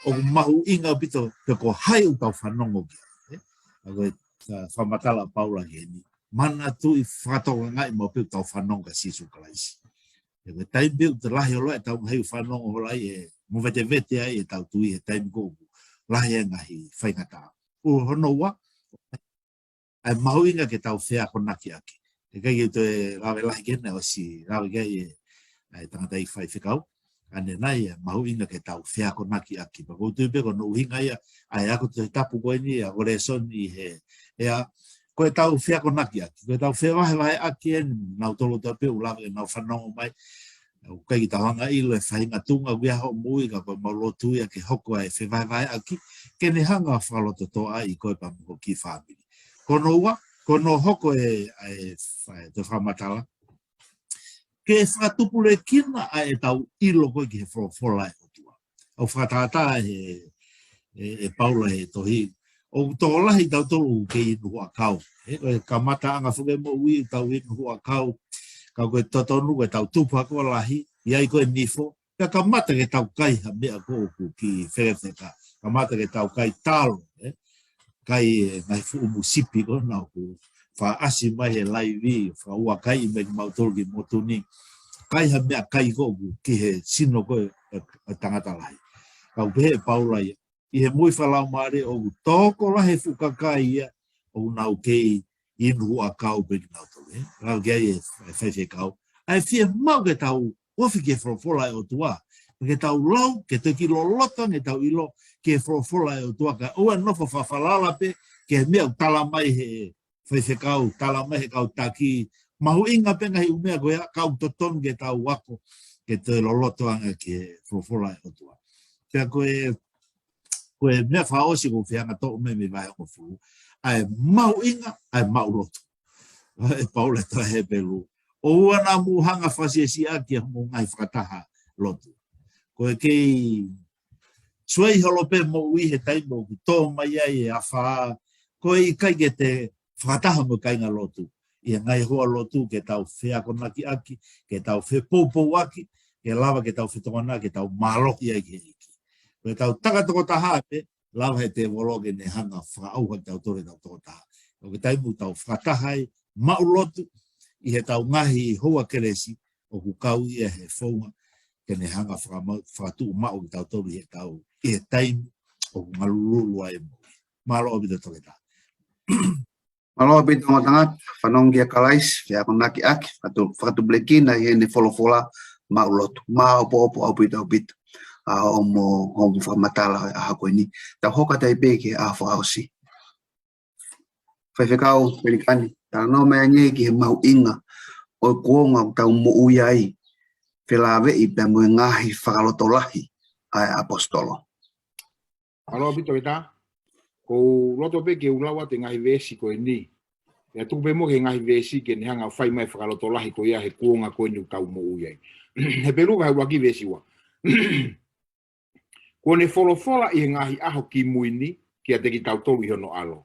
ʻoku mahuʻinga ʻaupito pe ko hai ʻoku tau fanongo ki ai, ē. ʻA, ko e, ā, fakamatala ʻa Paula ki heni. Manatuʻi fakatokangaʻi maʻu pē ʻoku tau fanongo kia Sīsū Kalaisi. ʻE, ko e taimi pē ʻoku lahi holo ai ʻetau ngaahi fanongo holo ai, ʻe movetevete ai ʻetau tui he taimi ko ē ʻoku lahi ai e ngaahi faingataʻa. ʻUluaki, hono ua, ʻa e mahuʻinga ke tau feakonaki ʻaki. ʻE ʻikai ke u toe lave lahi ki ai, naʻe ʻosi lave ki ai e ʻa e tangataʻeiki faifekau. ʻA ʻanenai, ʻa e mahuʻinga ke tau feakonaki ʻaki. Pea ʻoku ou tui pē ko hono ʻuhinga ia, ʻa e ako Tohi Tapu ko eni, ʻa e lēsoni he, ʻa, ko ʻetau feakonaki ʻaki, ko ʻetau fevahevahe ʻaki eni, nautolu ʻoku tau pē ʻoku lava ke nau fanongo mai, ʻoku ʻikai ke tau hanga ʻo ʻilo e faʻahinga tuʻunga ʻoku ʻi ai hoʻo moʻui ka ko ʻemau lotu ia ke hoko ʻa e fevahevahe ʻaki, ke ne hanga ʻo fakalototoʻaʻi koe pea mo ho kiʻi fāmili. Ko hono ua, ko hono hoko e, ʻa e, ʻa e, toe fakamatala, ke fakatupulekina ʻa ʻetau ʻilo ko ē ki he folofola ʻa e ʻOtua. ʻOku fakatātā he, ʻe, ʻe Paula he tohi. ʻOku tokolahi tautolu ʻoku kei inu huʻakau. ʻE, ko e kamataʻanga foki e moʻui ʻoku tau inu huʻakau. Ka ko e totonu ko ʻetau tupu hake ʻo lahi, ʻi ai ko e nifo. Pea kamata ke tau kai ha meʻa ko ē ʻoku kiʻi fekafeka. Kamata ke tau kai talo, ʻe. Kai e ngaahi fuʻu musipi ko ena ʻoku faʻa ʻasi mai he laivi, fakaʻuakai mai kimautolu ki motu ni. Kai ha meʻakai ko ē ʻoku ki he sino ko ē ʻo e, ʻo e tangata lahi. Ka ʻoku pehē ʻe Paula ia, ʻi he moʻui fakalaumālie ʻoku tokolahi e fuʻu kakai ia, ʻoku nau kei inu huʻakau pē kinautolu, ʻe. Lau ki ai e, e faifekau. ʻA e fiemaʻu ke tau ofi ki he folofola ʻa e ʻOtua. Ke tau lau, ke tau kiʻi loloto ange ʻetau ʻilo ki he folofola ʻa e ʻOtua. Kae ʻoua ʻe nofo fakafalala pē ki he meʻa ʻoku tala mai he faifekau, tala mai he kau taki. Mahuʻinga pē ngaahi ʻū meʻa ko ia, ka ʻoku totonu ke tau ako, ke toe loloto ange ki he folofola ʻa e ʻOtua. Pea ko e, ko e meʻa fakaʻosi ʻoku ou fie hanga ʻo toʻo mei, mei he vahe hongofulu. ʻA e mahuʻinga, ʻa e maʻulotu. ʻE Paula ʻi he tohi Hepelū. ʻOua naʻa mou hanga ʻo fakasiasiaʻaki ʻa hoʻomou ngaahi fakataha lotu. Ko e kei suai holo pē moʻui he taimi ʻoku tō mai ai e afā. Ko e ʻikai ke te fakataha mo e kāingalotu. ʻI he ngaahi houa lotu ke tau feakonaki ʻaki, ke tau fepoupouaki, ke lava ke tau fetokona, ke tau mālohi ai ki he ʻEiki. Ko ʻetau taka tokotaha pē, lava he tēvolo ke ne hanga ʻo fakaʻauha kitautolu ʻi heʻetau tokotaha. ʻOku ʻi ai e taimi ʻoku tau fakataha ai, maʻulotu, ʻi heʻetau ngaahi houa kelesi, ʻoku kau ia he founga, ke ne hanga ʻo fakama-, fakatuʻumaʻu kitautolu ʻi heʻetau, ʻi he taimi ʻoku ngalululu ai e moʻui. Mālō ʻaupito toketā. Mālō ʻaupito ongo tangata, fanongo kia Kalaisi, feakonaki ʻaki, fakatu-, fakatupulekina ʻi heʻene folofola, maʻulotu, maʻopoʻopo ʻaupito ʻaupito. ʻA hoʻomo, hoʻomo fakamatala he ʻaho ko eni. Tau hoko atu ai pē ki he ʻaho fakaʻosi. Faifekau Pelikani, talanoa mai angē ki he mahuʻinga ʻo e kuonga ʻoku tau moʻui ai, felāveʻi pea mo e ngaahi fakalotolahi ʻa e ʻaposetolo. Mālō ʻaupito toketā, ʻoku ou loto pē ke u lau atu e ngaahi veesi ko eni. Pea tuku pē muʻa ki he ngaahi veesi ke ne hanga ʻo fai mai e fakalotolahi ko ia he kuonga ko eni ʻoku tau moʻui ai. Hepelū vahe ʻuluaki veesi ua. Kuo ne folofola ʻi he ngaahi ʻaho kimui ni kiate kitautolu ʻi hono ʻAlo.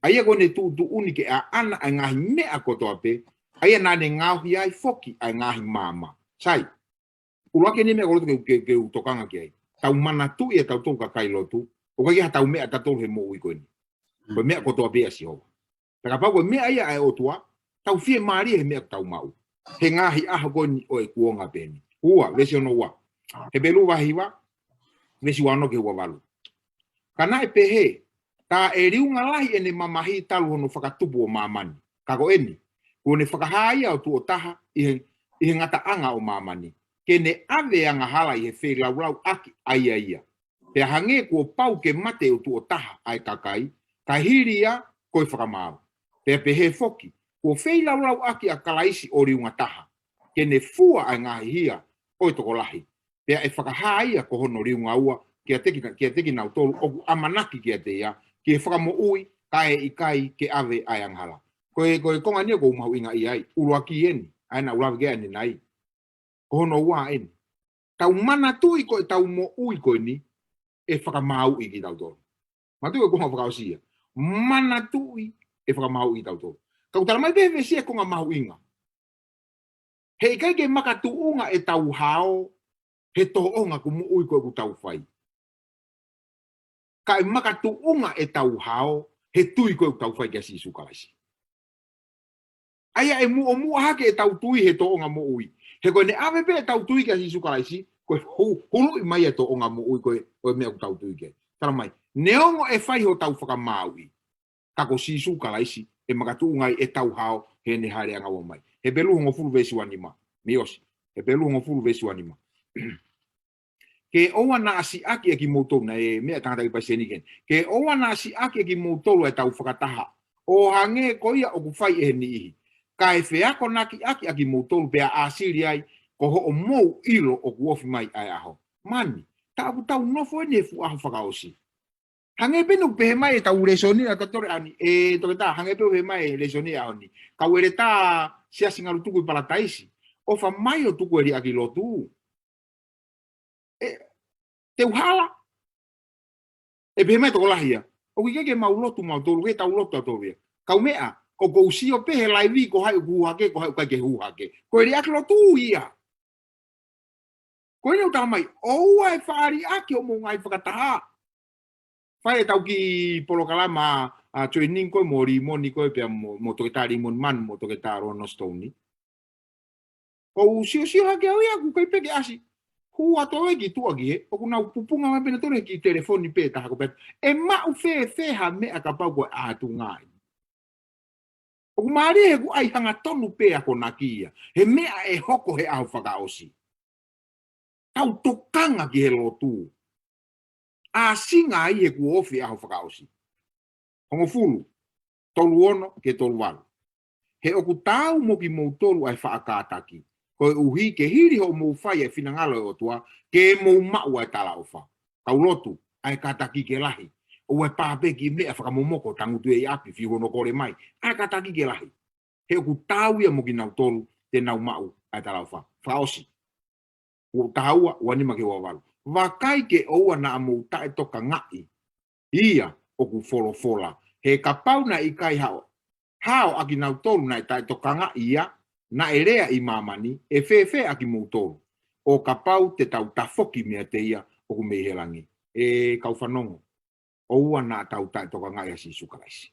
ʻA ia kuo ne tuʻutuʻuni ke ʻaʻana ʻa e ngaahi meʻa kotoa pē, ʻa ia naʻa ne ngaohi ai foki ʻa e ngaahi maama. Sai, ʻuluaki eni e meʻa ʻoku ou loto ke, ke, ke u tokanga ki ai. Tau manatuʻi ʻe tautolu kakai lotu, ʻoku ʻikai ke ʻi ai haʻatau meʻa ʻatautolu he moʻui ko eni. Ko e meʻa kotoa pē ʻa Sihova. Pea kapau ko e meʻa ia ʻa e ʻOtua, tau fiemālie he meʻa ʻoku tau maʻu. He ngaahi ʻaho ko eni ʻo e kuonga pē eni. Ua, veesi ono ua. Hepelū vahe hiva, veesi ua ono ki he ua valu. Ka naʻe pehē, tā ʻe liunga lahi ʻene mamahi talu hono fakatupu ʻo māmani. Ka ko eni, kuo ne fakahā ia ʻo tuʻo taha ʻi he, ʻi he ngataʻanga ʻo māmani. Ke ne ʻave e angahala ʻi he feilaulau ʻaki ʻa ia ia. Pea hangē kuo pau ke mate ʻo tuʻo taha ʻa e kakai, kae hili ia ko e fakamaau. Pea pehē foki, kuo feilaulau ʻaki ʻa Kalaisi ʻo liunga taha, ke ne fua ʻa e ngaahi hia ʻo e tokolahi. Pea ʻe fakahā ia ko hono liunga ua, kiate ki-, kiate kinautolu ʻoku ʻamanaki kiate ia, ki he fakamoʻui, kae ʻikai ke ʻave ʻa e angahala. Ko e, ko e konga eni ʻoku ou mahuʻingaʻia ai, ʻuluaki eni, ʻa ia naʻa ku lave ki ai ʻanenai. Ko hono ua eni. Tau manatuʻi ko ʻetau moʻui ko eni, ʻe fakamāuʻi kitautolu. Manatuʻi ko e konga fakaʻosi ia. Manatuʻi ʻe fakamāuʻi kitautolu. Ka ʻoku tala mai pē he veesi ʻa e konga mahuʻinga. He ʻikai ke makatuʻunga ʻetau hao he tōʻonga ʻoku moʻui ko ē ʻoku tau fai. Kae makatuʻunga ʻetau hao he tui ko ē ʻoku tau fai kia Sīsū Kalaisi. ʻA ia ʻe muʻomuʻa hake ʻetau tui he tōʻonga moʻui. He ko ʻene ʻave pē ʻetau tui kia Sīsū Kalaisi, ko e hu-, huluʻi mai e tōʻonga moʻui ko ē ʻo e meʻa ʻoku tau tui ki ai. Tala mai, neongo ʻe fai hotau fakamāuʻi, ka ko Sīsū Kalaisi ʻe makatuʻunga ai ʻetau hao heʻene hāʻele angaua mai. Hepelū hongofulu veesi ua nima, mei ʻosi. Hepelū hongofulu veesi uanima. Ke ʻoua naʻa siʻaki ʻe kimoutolu, naʻe meʻa tangata ki paiseni ken. Ke ʻoua naʻa siʻaki ʻe kimoutolu ʻa ʻetau fakataha, ʻo hangē ko ia ʻoku fai ʻe he niʻihi. Kae feakonakiʻaki ʻa kimoutolu pea ʻāsili ai, ko hoʻomou ʻilo ʻoku ofi mai ʻa e ʻaho. Mani, tā ʻoku tau nofo eni he fuʻu ʻaho fakaʻosi. Hangē pē naʻe pehē mai ʻetau lēsoni ʻa Totore ani, ʻe Toketā, hangē pē ʻoku pehē mai e lēsoni ʻaho ni. Kau ʻeletā Siasi Ngalutuku ʻi Palataisi, ʻofa mai ʻo tuku e liʻaki lotu. ʻE, te u hala. ʻE pehē mai tokolahi ia, ʻoku ʻikai ke mau lotu mautolu, ke tau lotu tautolu ia. Kau meʻa, ʻoku ou sio pē he laivi ko hai ʻoku hū hake, ko hai ʻoku ʻikai ke hū hake. Ko e liʻaki lotu ia. Ko ʻene ʻuta mai, ʻoua ʻe faʻa liʻaki hoʻomou ngaahi fakataha. Fai ʻetau kiʻi polokalama, ʻa, training ko ē mo Limoni ko ē pea mo, mo Toketā Limoni Manu mo Toketā Lona Sitouni. ʻOku ou siosio hake au ia ʻoku ʻikai pē ke ʻasi. Hū atu ʻo e ki tuʻa ki he, ʻoku nau pupunga mai pē nautolu he kiʻi telefoni pē taha ko pē. ʻE maʻu fēfē ha meʻa kapau ko e ʻatu ngai. ʻOku mālie he ʻoku ʻai hangatonu pē akonaki ia. He meʻa ʻe hoko he ʻaho fakaʻosi. Tau tokanga ki he lotu. ʻAsinga ai he kuo ofi ʻaho fakaʻosi. Hongofulu, tolu ono ki he tolu valu. He ʻoku taau mo kimoutolu ʻa e faʻa kātaki. Koeʻuhi ke hili hoʻomou fai ʻa e finangalo ʻo e ʻOtua, ke mou maʻu ʻa e talaʻofa. Kau lotu, ʻa e kātaki ke lahi. ʻOua ʻe pā pē ki meʻa fakamomoko tangutu ʻi ʻapi fiu hono kole mai. ʻA e kātaki ke lahi. He ʻoku taau ia mo kinautolu te nau maʻu ʻa e talaʻofa. Fakaʻosi. Ua taha ua, ua nima ki he ua valu. Vakai ke ʻoua naʻa mou taʻetokangaʻi ia ʻoku folofola. He kapau naʻe ʻikai hao. Hao ʻa kinautolu naʻe taʻetokangaʻi ia, naʻe lea ʻi māmani, ʻe fēfē ʻa kimoutolu. ʻO kapau te tau tafoki meiate ia ʻoku mei he langi. ʻE kau fanongo. ʻOua naʻa tau taʻetokangaʻi ʻa Sīsū Kalaisi.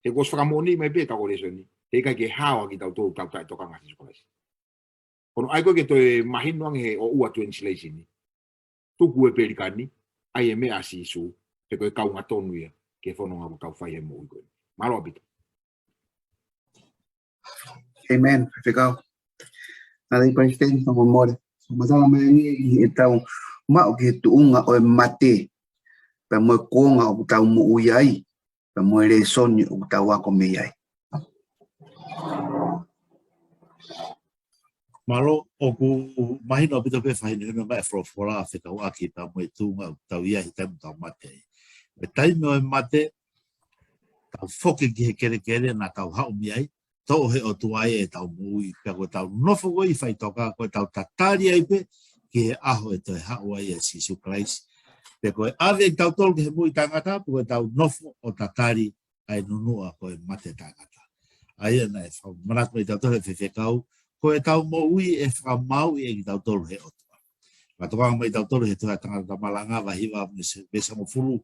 He kuo ʻosi fakamoʻoni mai pē ʻetau lēsoni. He ʻikai ke hao ʻa kitautolu tau taʻetokangaʻi ʻa Sīsū Kalaisi. Ko hono ʻai ko ē ke toe mahino ange he ʻoua translation ni. Tuku e Pelikani, ʻai e meʻa ʻa Sīsū, he ko e kaunga tonu ia, ke fononga ʻoku tau fai he moʻui ko eni. Mālō ʻaupito. Amen. Faifekau. Nalei Palesiteni, fakamolemole. Matala mai ange ʻi heʻetau maʻu ki he tuʻunga ʻo e mate. Pea mo e kuonga ʻoku tau moʻui ai. Pea mo e lēsoni ʻoku tau ako mei ai. Mālō, ʻoku mahino ʻaupito pē fai ni mai e folofola ʻa e fekauʻaki pea mo e tuʻunga ʻoku tau ʻi ai he taimi ʻoku tau mate ai. He taimi ʻo e mate, tau foki ki he kelekele naʻa tau haʻu mei ai, toʻo he ʻOtua ai ʻetau moʻui, pea ko ʻetau nofo ko ē ʻi faʻitoka, ko ʻetau tatali ai pē ki he ʻaho ʻe toe haʻu ai ʻa Sīsū Kalaisi. Pea ko e ʻave kitautolu ki he moʻui taʻengata, pea ko ʻetau nofo ʻo tatali ʻa e nunuʻa ko e mate taʻengata. ʻA ia naʻe fakamanatu mai kitautolu ʻe he fefekau, ko ʻetau moʻui ʻe fakamāuʻi ʻe kitautolu he ʻOtua. Fakatokanga mai kitautolu he tohi ʻa Tangata Malanga, vahe hiva mo e se-, veesi hongofulu.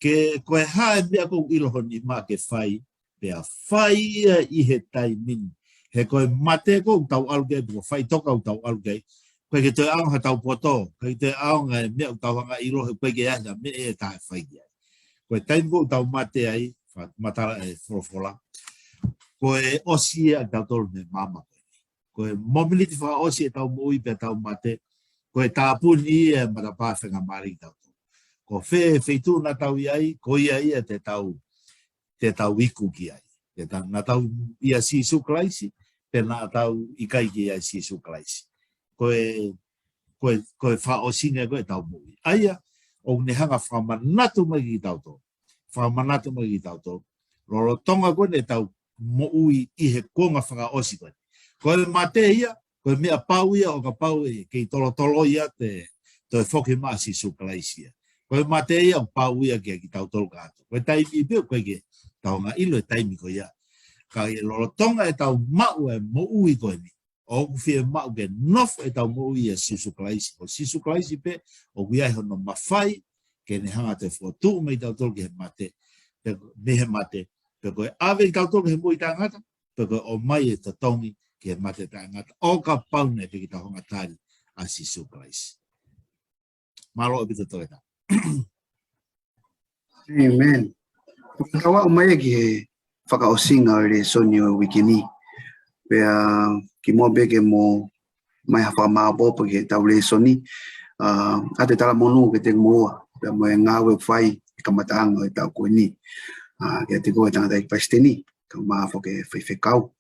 Ke ko e hā e meʻa ʻoku ʻilo ho nima ke fai, pea fai ia ʻi he taimi ni. He ko e mate ʻoku tau ʻalu ki ai, ko e faʻitoka ʻoku tau ʻalu ki ai. ʻOku ʻikai ke toe ʻaonga ha tau poto, ʻikai ke toe ʻaonga e meʻa ʻoku tau hanga ʻo ʻilo, he ʻoku ʻikai ke ʻi ai ha meʻa ʻe taha ʻe fai ki ai. Ko e taimi ʻoku tau mate ai, fakamatala e folofola. Ko e ʻosi ia ʻa kitautolu mei māmani. Ko e mōmeniti fakaʻosi ʻetau moʻui pea tau mate, ko e tāpuni ia e matapā faingamālie kitautolu. Ko fē feituʻu naʻa tau ʻi ai, ko ia ia te tau, te tau iku ki ai. Te tau, naʻa tau ʻia Sīsū Kalaisi, pe naʻa tau ʻikai ke ʻia Sīsū Kalaisi. Ko e, ko e, ko e fakaʻosinga ko ē ʻetau moʻui. ʻA ia, ʻoku ne hanga fakamanatu mai kiate kitautolu. Fakamanatu mai kiate kitautolu. Lolotonga ko ē ʻetau moʻui ʻi he kuonga fakaʻosi ko ē. Ko e mate ia, ko e meʻa pau ia ʻo kapau ʻe kei tolotolo ia te toe foki mai ʻa Sīsū Kalaisi ia. Ko e mate ia ʻoku pau ia kiate kitautolu kātoa. Ko e taimi pē ʻoku ʻikai ke tau hanga ʻo ʻilo e taimi ko ia. Ka ʻi he lolotonga ʻetau maʻu e moʻui ko eni. ʻOku fiemaʻu ke nofo ʻetau moʻui ʻia Sīsū Kalaisi. Ko Sīsū Kalaisi pē, ʻoku ʻi ai hono mafai, ke ne hanga ʻo toe fokotuʻu mai kitautolu ki he mate, pe, mei he mate, pe ko e ʻave kitautolu ki he moʻui taʻengata, pe ko e ʻomai e totongi ki he mate taʻengata. ʻO kapau naʻe ʻikai ke tau hanga ʻo tali ʻa Sīsū Kalaisi. Mālō ʻaupito Toketā. Amen. Tau aʻu mai ki he fakaʻosinga ʻo e lēsoni ʻo e uike ni. Pea kimuʻa pē ke mou ʻomai ha fakamaʻopoʻopo ki heʻetau lēsoni, ʻa, ʻoatu e talamonū kiate kimoua pea mo e ngāue ʻoku fai he kamataʻanga ʻo e taʻu ko eni. ʻA, kiate koe tangataʻeiki palesiteni, kae ʻumaʻā foki e faifekau.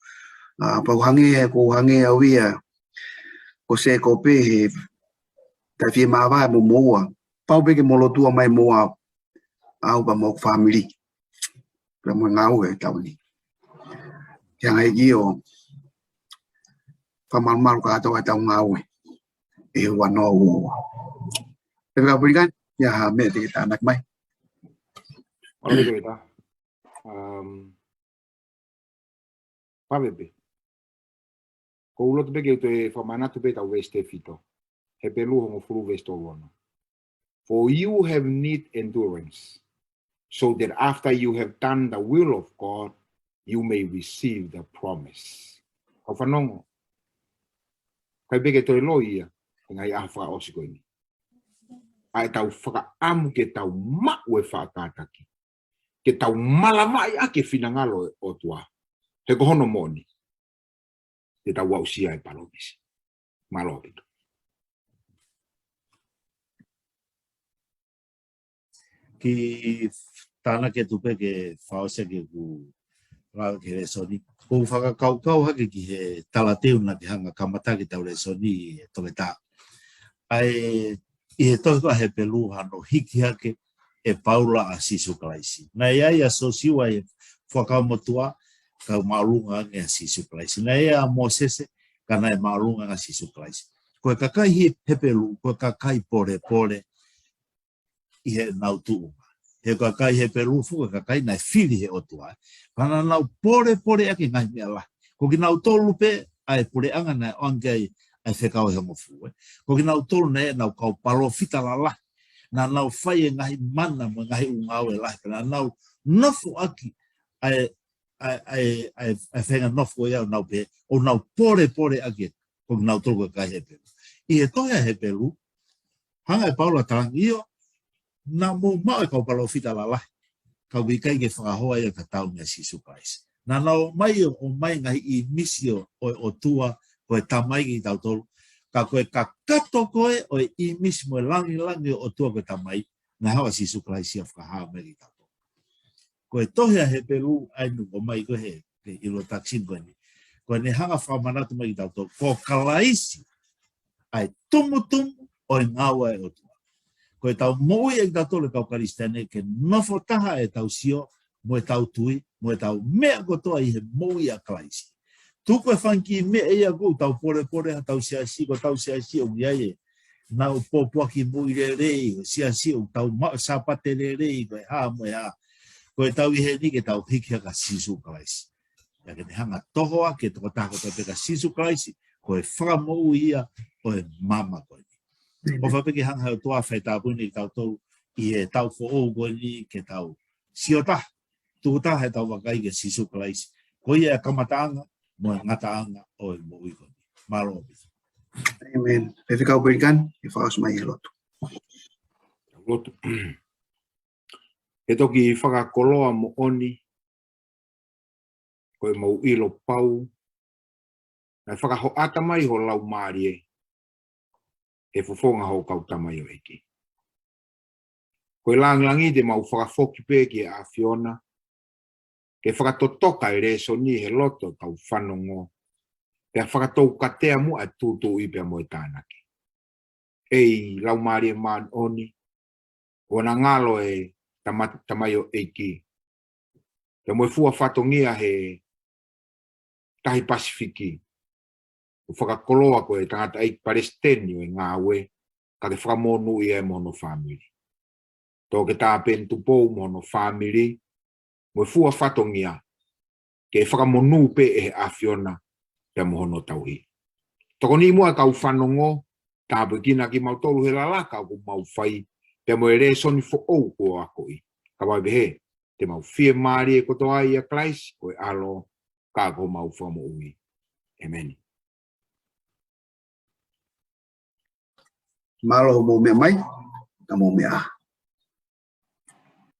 ʻA, pea ʻoku hangē, ʻoku hangē au ia ko Sēkope he taʻe fiemāvae mo moua. Pau pē ke mou lotua mai moua au pea mo hoku fāmili pea mo e ngāue he taʻu ni. Ke hanga ʻe he ʻEiki ʻo fakamalumalu kātoa ʻetau ngāue ʻi he ua noa ua ua. Faifekau Pilikan, ʻi ai ha meʻa te ke tānaki mai? Mālō e toketā. Um, Pea pehē pē. ʻOku ou loto pē ke u toe fakamanatu pē ʻetau veesi tefito. Hepelū hongofulu veesi tolu ono. For you have need endurance, so that after you have done the will of God, you may receive the promise. Kau fanongo. ʻIkai pē ke toe loi ia he ngaahi ʻaho fakaʻosi ko eni, ʻa ʻetau fakaʻamu ke tau maʻu e faʻa kātaki, ke tau malavaʻi ʻaki e finangalo ʻo e ʻOtua. He ko hono moʻoni, te tau aʻusia e palōmesi. Mālō ʻaupito. Kiʻi tānaki atu pē ke fakaʻosi ʻaki ʻeku lau ki he lēsoni. ʻOku ou fakakaukau hake ki he talateu naʻa ke hanga kamata ʻaki ʻetau lēsoni, ʻe toketā. ʻA e, ʻi he tohi ko ia Hepelū, hano hiki hake ʻe Paula ʻa Sīsū Kalaisi. Naʻe ʻi ai ʻa Siosiua ʻi he Fuakava Motuʻa, kae māʻolunga ange ʻa Sīsū Kalaisi. Naʻe ʻi ai ʻa Mōsese, ka naʻe māʻolunga ange ʻa Sīsū Kalaisi. Ko e kakai He-, Hepelū, ko e kakai polepole ʻi heʻenau tuʻunga. He ko e kakai Hepelū foki ko e kakai naʻe fili ʻe he ʻOtua. Pea naʻa nau polepole ʻaki e ngaahi meʻa lahi. Ko kinautolu pē ʻa e puleʻanga naʻe ʻoange ai ʻa e Fekau ʻe Hongofulu, ē. Ko kinautolu naʻe ʻenau kau palōfita lalahi. Naʻa nau fai e ngaahi mana mo e ngaahi ʻū ngāue lahi. Pea naʻa nau nofo ʻaki ʻa e, ʻa e, ʻa e, ʻa e, ʻa e feinga nofo ia ʻo nau pehē, ʻo nau polepole ʻaki, ko kinautolu ko e kakai Hepelū. ʻI he tohi ʻa Hepelū, hanga ʻe Paula ʻo talaange, ʻio, naʻa mou maʻu e kau palōfita lalahi, ka ʻoku ʻikai ke fakahoa ia ka tau meia Sīsū Kalaisi. Naʻa nau ō mai ʻo, ʻomai e ngaahi ʻīmisi ʻo, ʻo e ʻOtua ko e Tamai kiate kitautolu. Ka ko e kakato ko ē ʻo e ʻīmisi mo e langilangi ʻo e ʻOtua ko e Tamai, naʻe haʻu ʻa Sīsū Kalaisi ʻo fakahā mai kiate kitautolu. Ko e tohi ʻa Hepelū ʻa eni ʻoku ʻomai ko ē he, he introduction ko eni. Ko ʻene hanga ʻo fakamanatu mai kiate kitautolu, ko Kalaisi ʻa e tumutumu ʻo e ngāue ʻa e ʻOtua. Ko ʻetau moʻui ʻa kitautolu e kau Kalisitiane ke nofo taha ʻetau sio, mo ʻetau tui, mo ʻetau meʻa kotoa ʻi he moʻui ʻa Kalaisi. Tuku e fanga kiʻi meʻa ia ʻoku tau polepole ai, tau siasi, ko ʻetau siasi ʻoku ʻi ai ʻenau pōpoaki moʻui lelei, ʻo siasi ʻoku tau maʻu Sāpate lelei, ko e hā mo e hā. Ko ʻetau ʻi heni ke tau hiki hake ʻa Sīsū Kalaisi. ʻIo ke ne hanga ʻo toho ʻa e tokotaha kotoa pē kia Sīsū Kalaisi, ko e fakamoʻui ia ʻo e māmani ko eni. ʻĒmeni. ʻOfa pē ke hanga ʻe he ʻOtua ʻo fai tāpuaki kiate kitautolu ʻi he taʻu foʻou ko eni ke tau sio taha, tuku taha ʻetau vakai kia Sīsū Kalaisi. Ko ia e kamataʻanga mo e ngataʻanga ʻo e moʻui ko eni. Mālō ʻaupito. ʻĒmeni. Faifekau Pilikan, ke fakaʻosi mai e lotu. Lotu. ʻE toki fakakoloa moʻoni, ko e mau ʻilo pau, naʻe fakahoʻata mai ho Laumālie he fofonga ho kau tamaioʻeiki. Ko e langilangi te mau fakafoki pē ki he ʻAfiona, ke fakatotoka e lēsoni he loto ʻo e kau fanongo, pea fakatoukatea muʻa e tūtuuʻi pea mo e tānaki. ʻEiki Laumālie Māʻoniʻoni, ʻoua naʻa ngalo e tama-, tamaioʻeiki, pea mo e fua fatongia he tahi Pasifiki, ʻo fakakoloa ko e tangataʻeiki palesiteni ʻo e ngāue, ka ke fakamonūʻia ia mo hono fāmili. Toketā Peni Tupou mo hono fāmili, mo e fua fatongia, ke fakamonū pē ʻe he ʻAfiona pea mo hono tauhi. Tokoni muʻa e kau fanongo, tāpuekina kimautolu he lalaka ʻoku mau fai, pea mo e lēsoni foʻou kuo akoʻi. Ka mau pehē, te mau fiemālie kotoa ʻia Kalaisi ko e ʻAlo, ka ko homau Fakamoʻui. ʻĒmeni. Mālō hoʻomou meʻa mai, ka mou meʻa.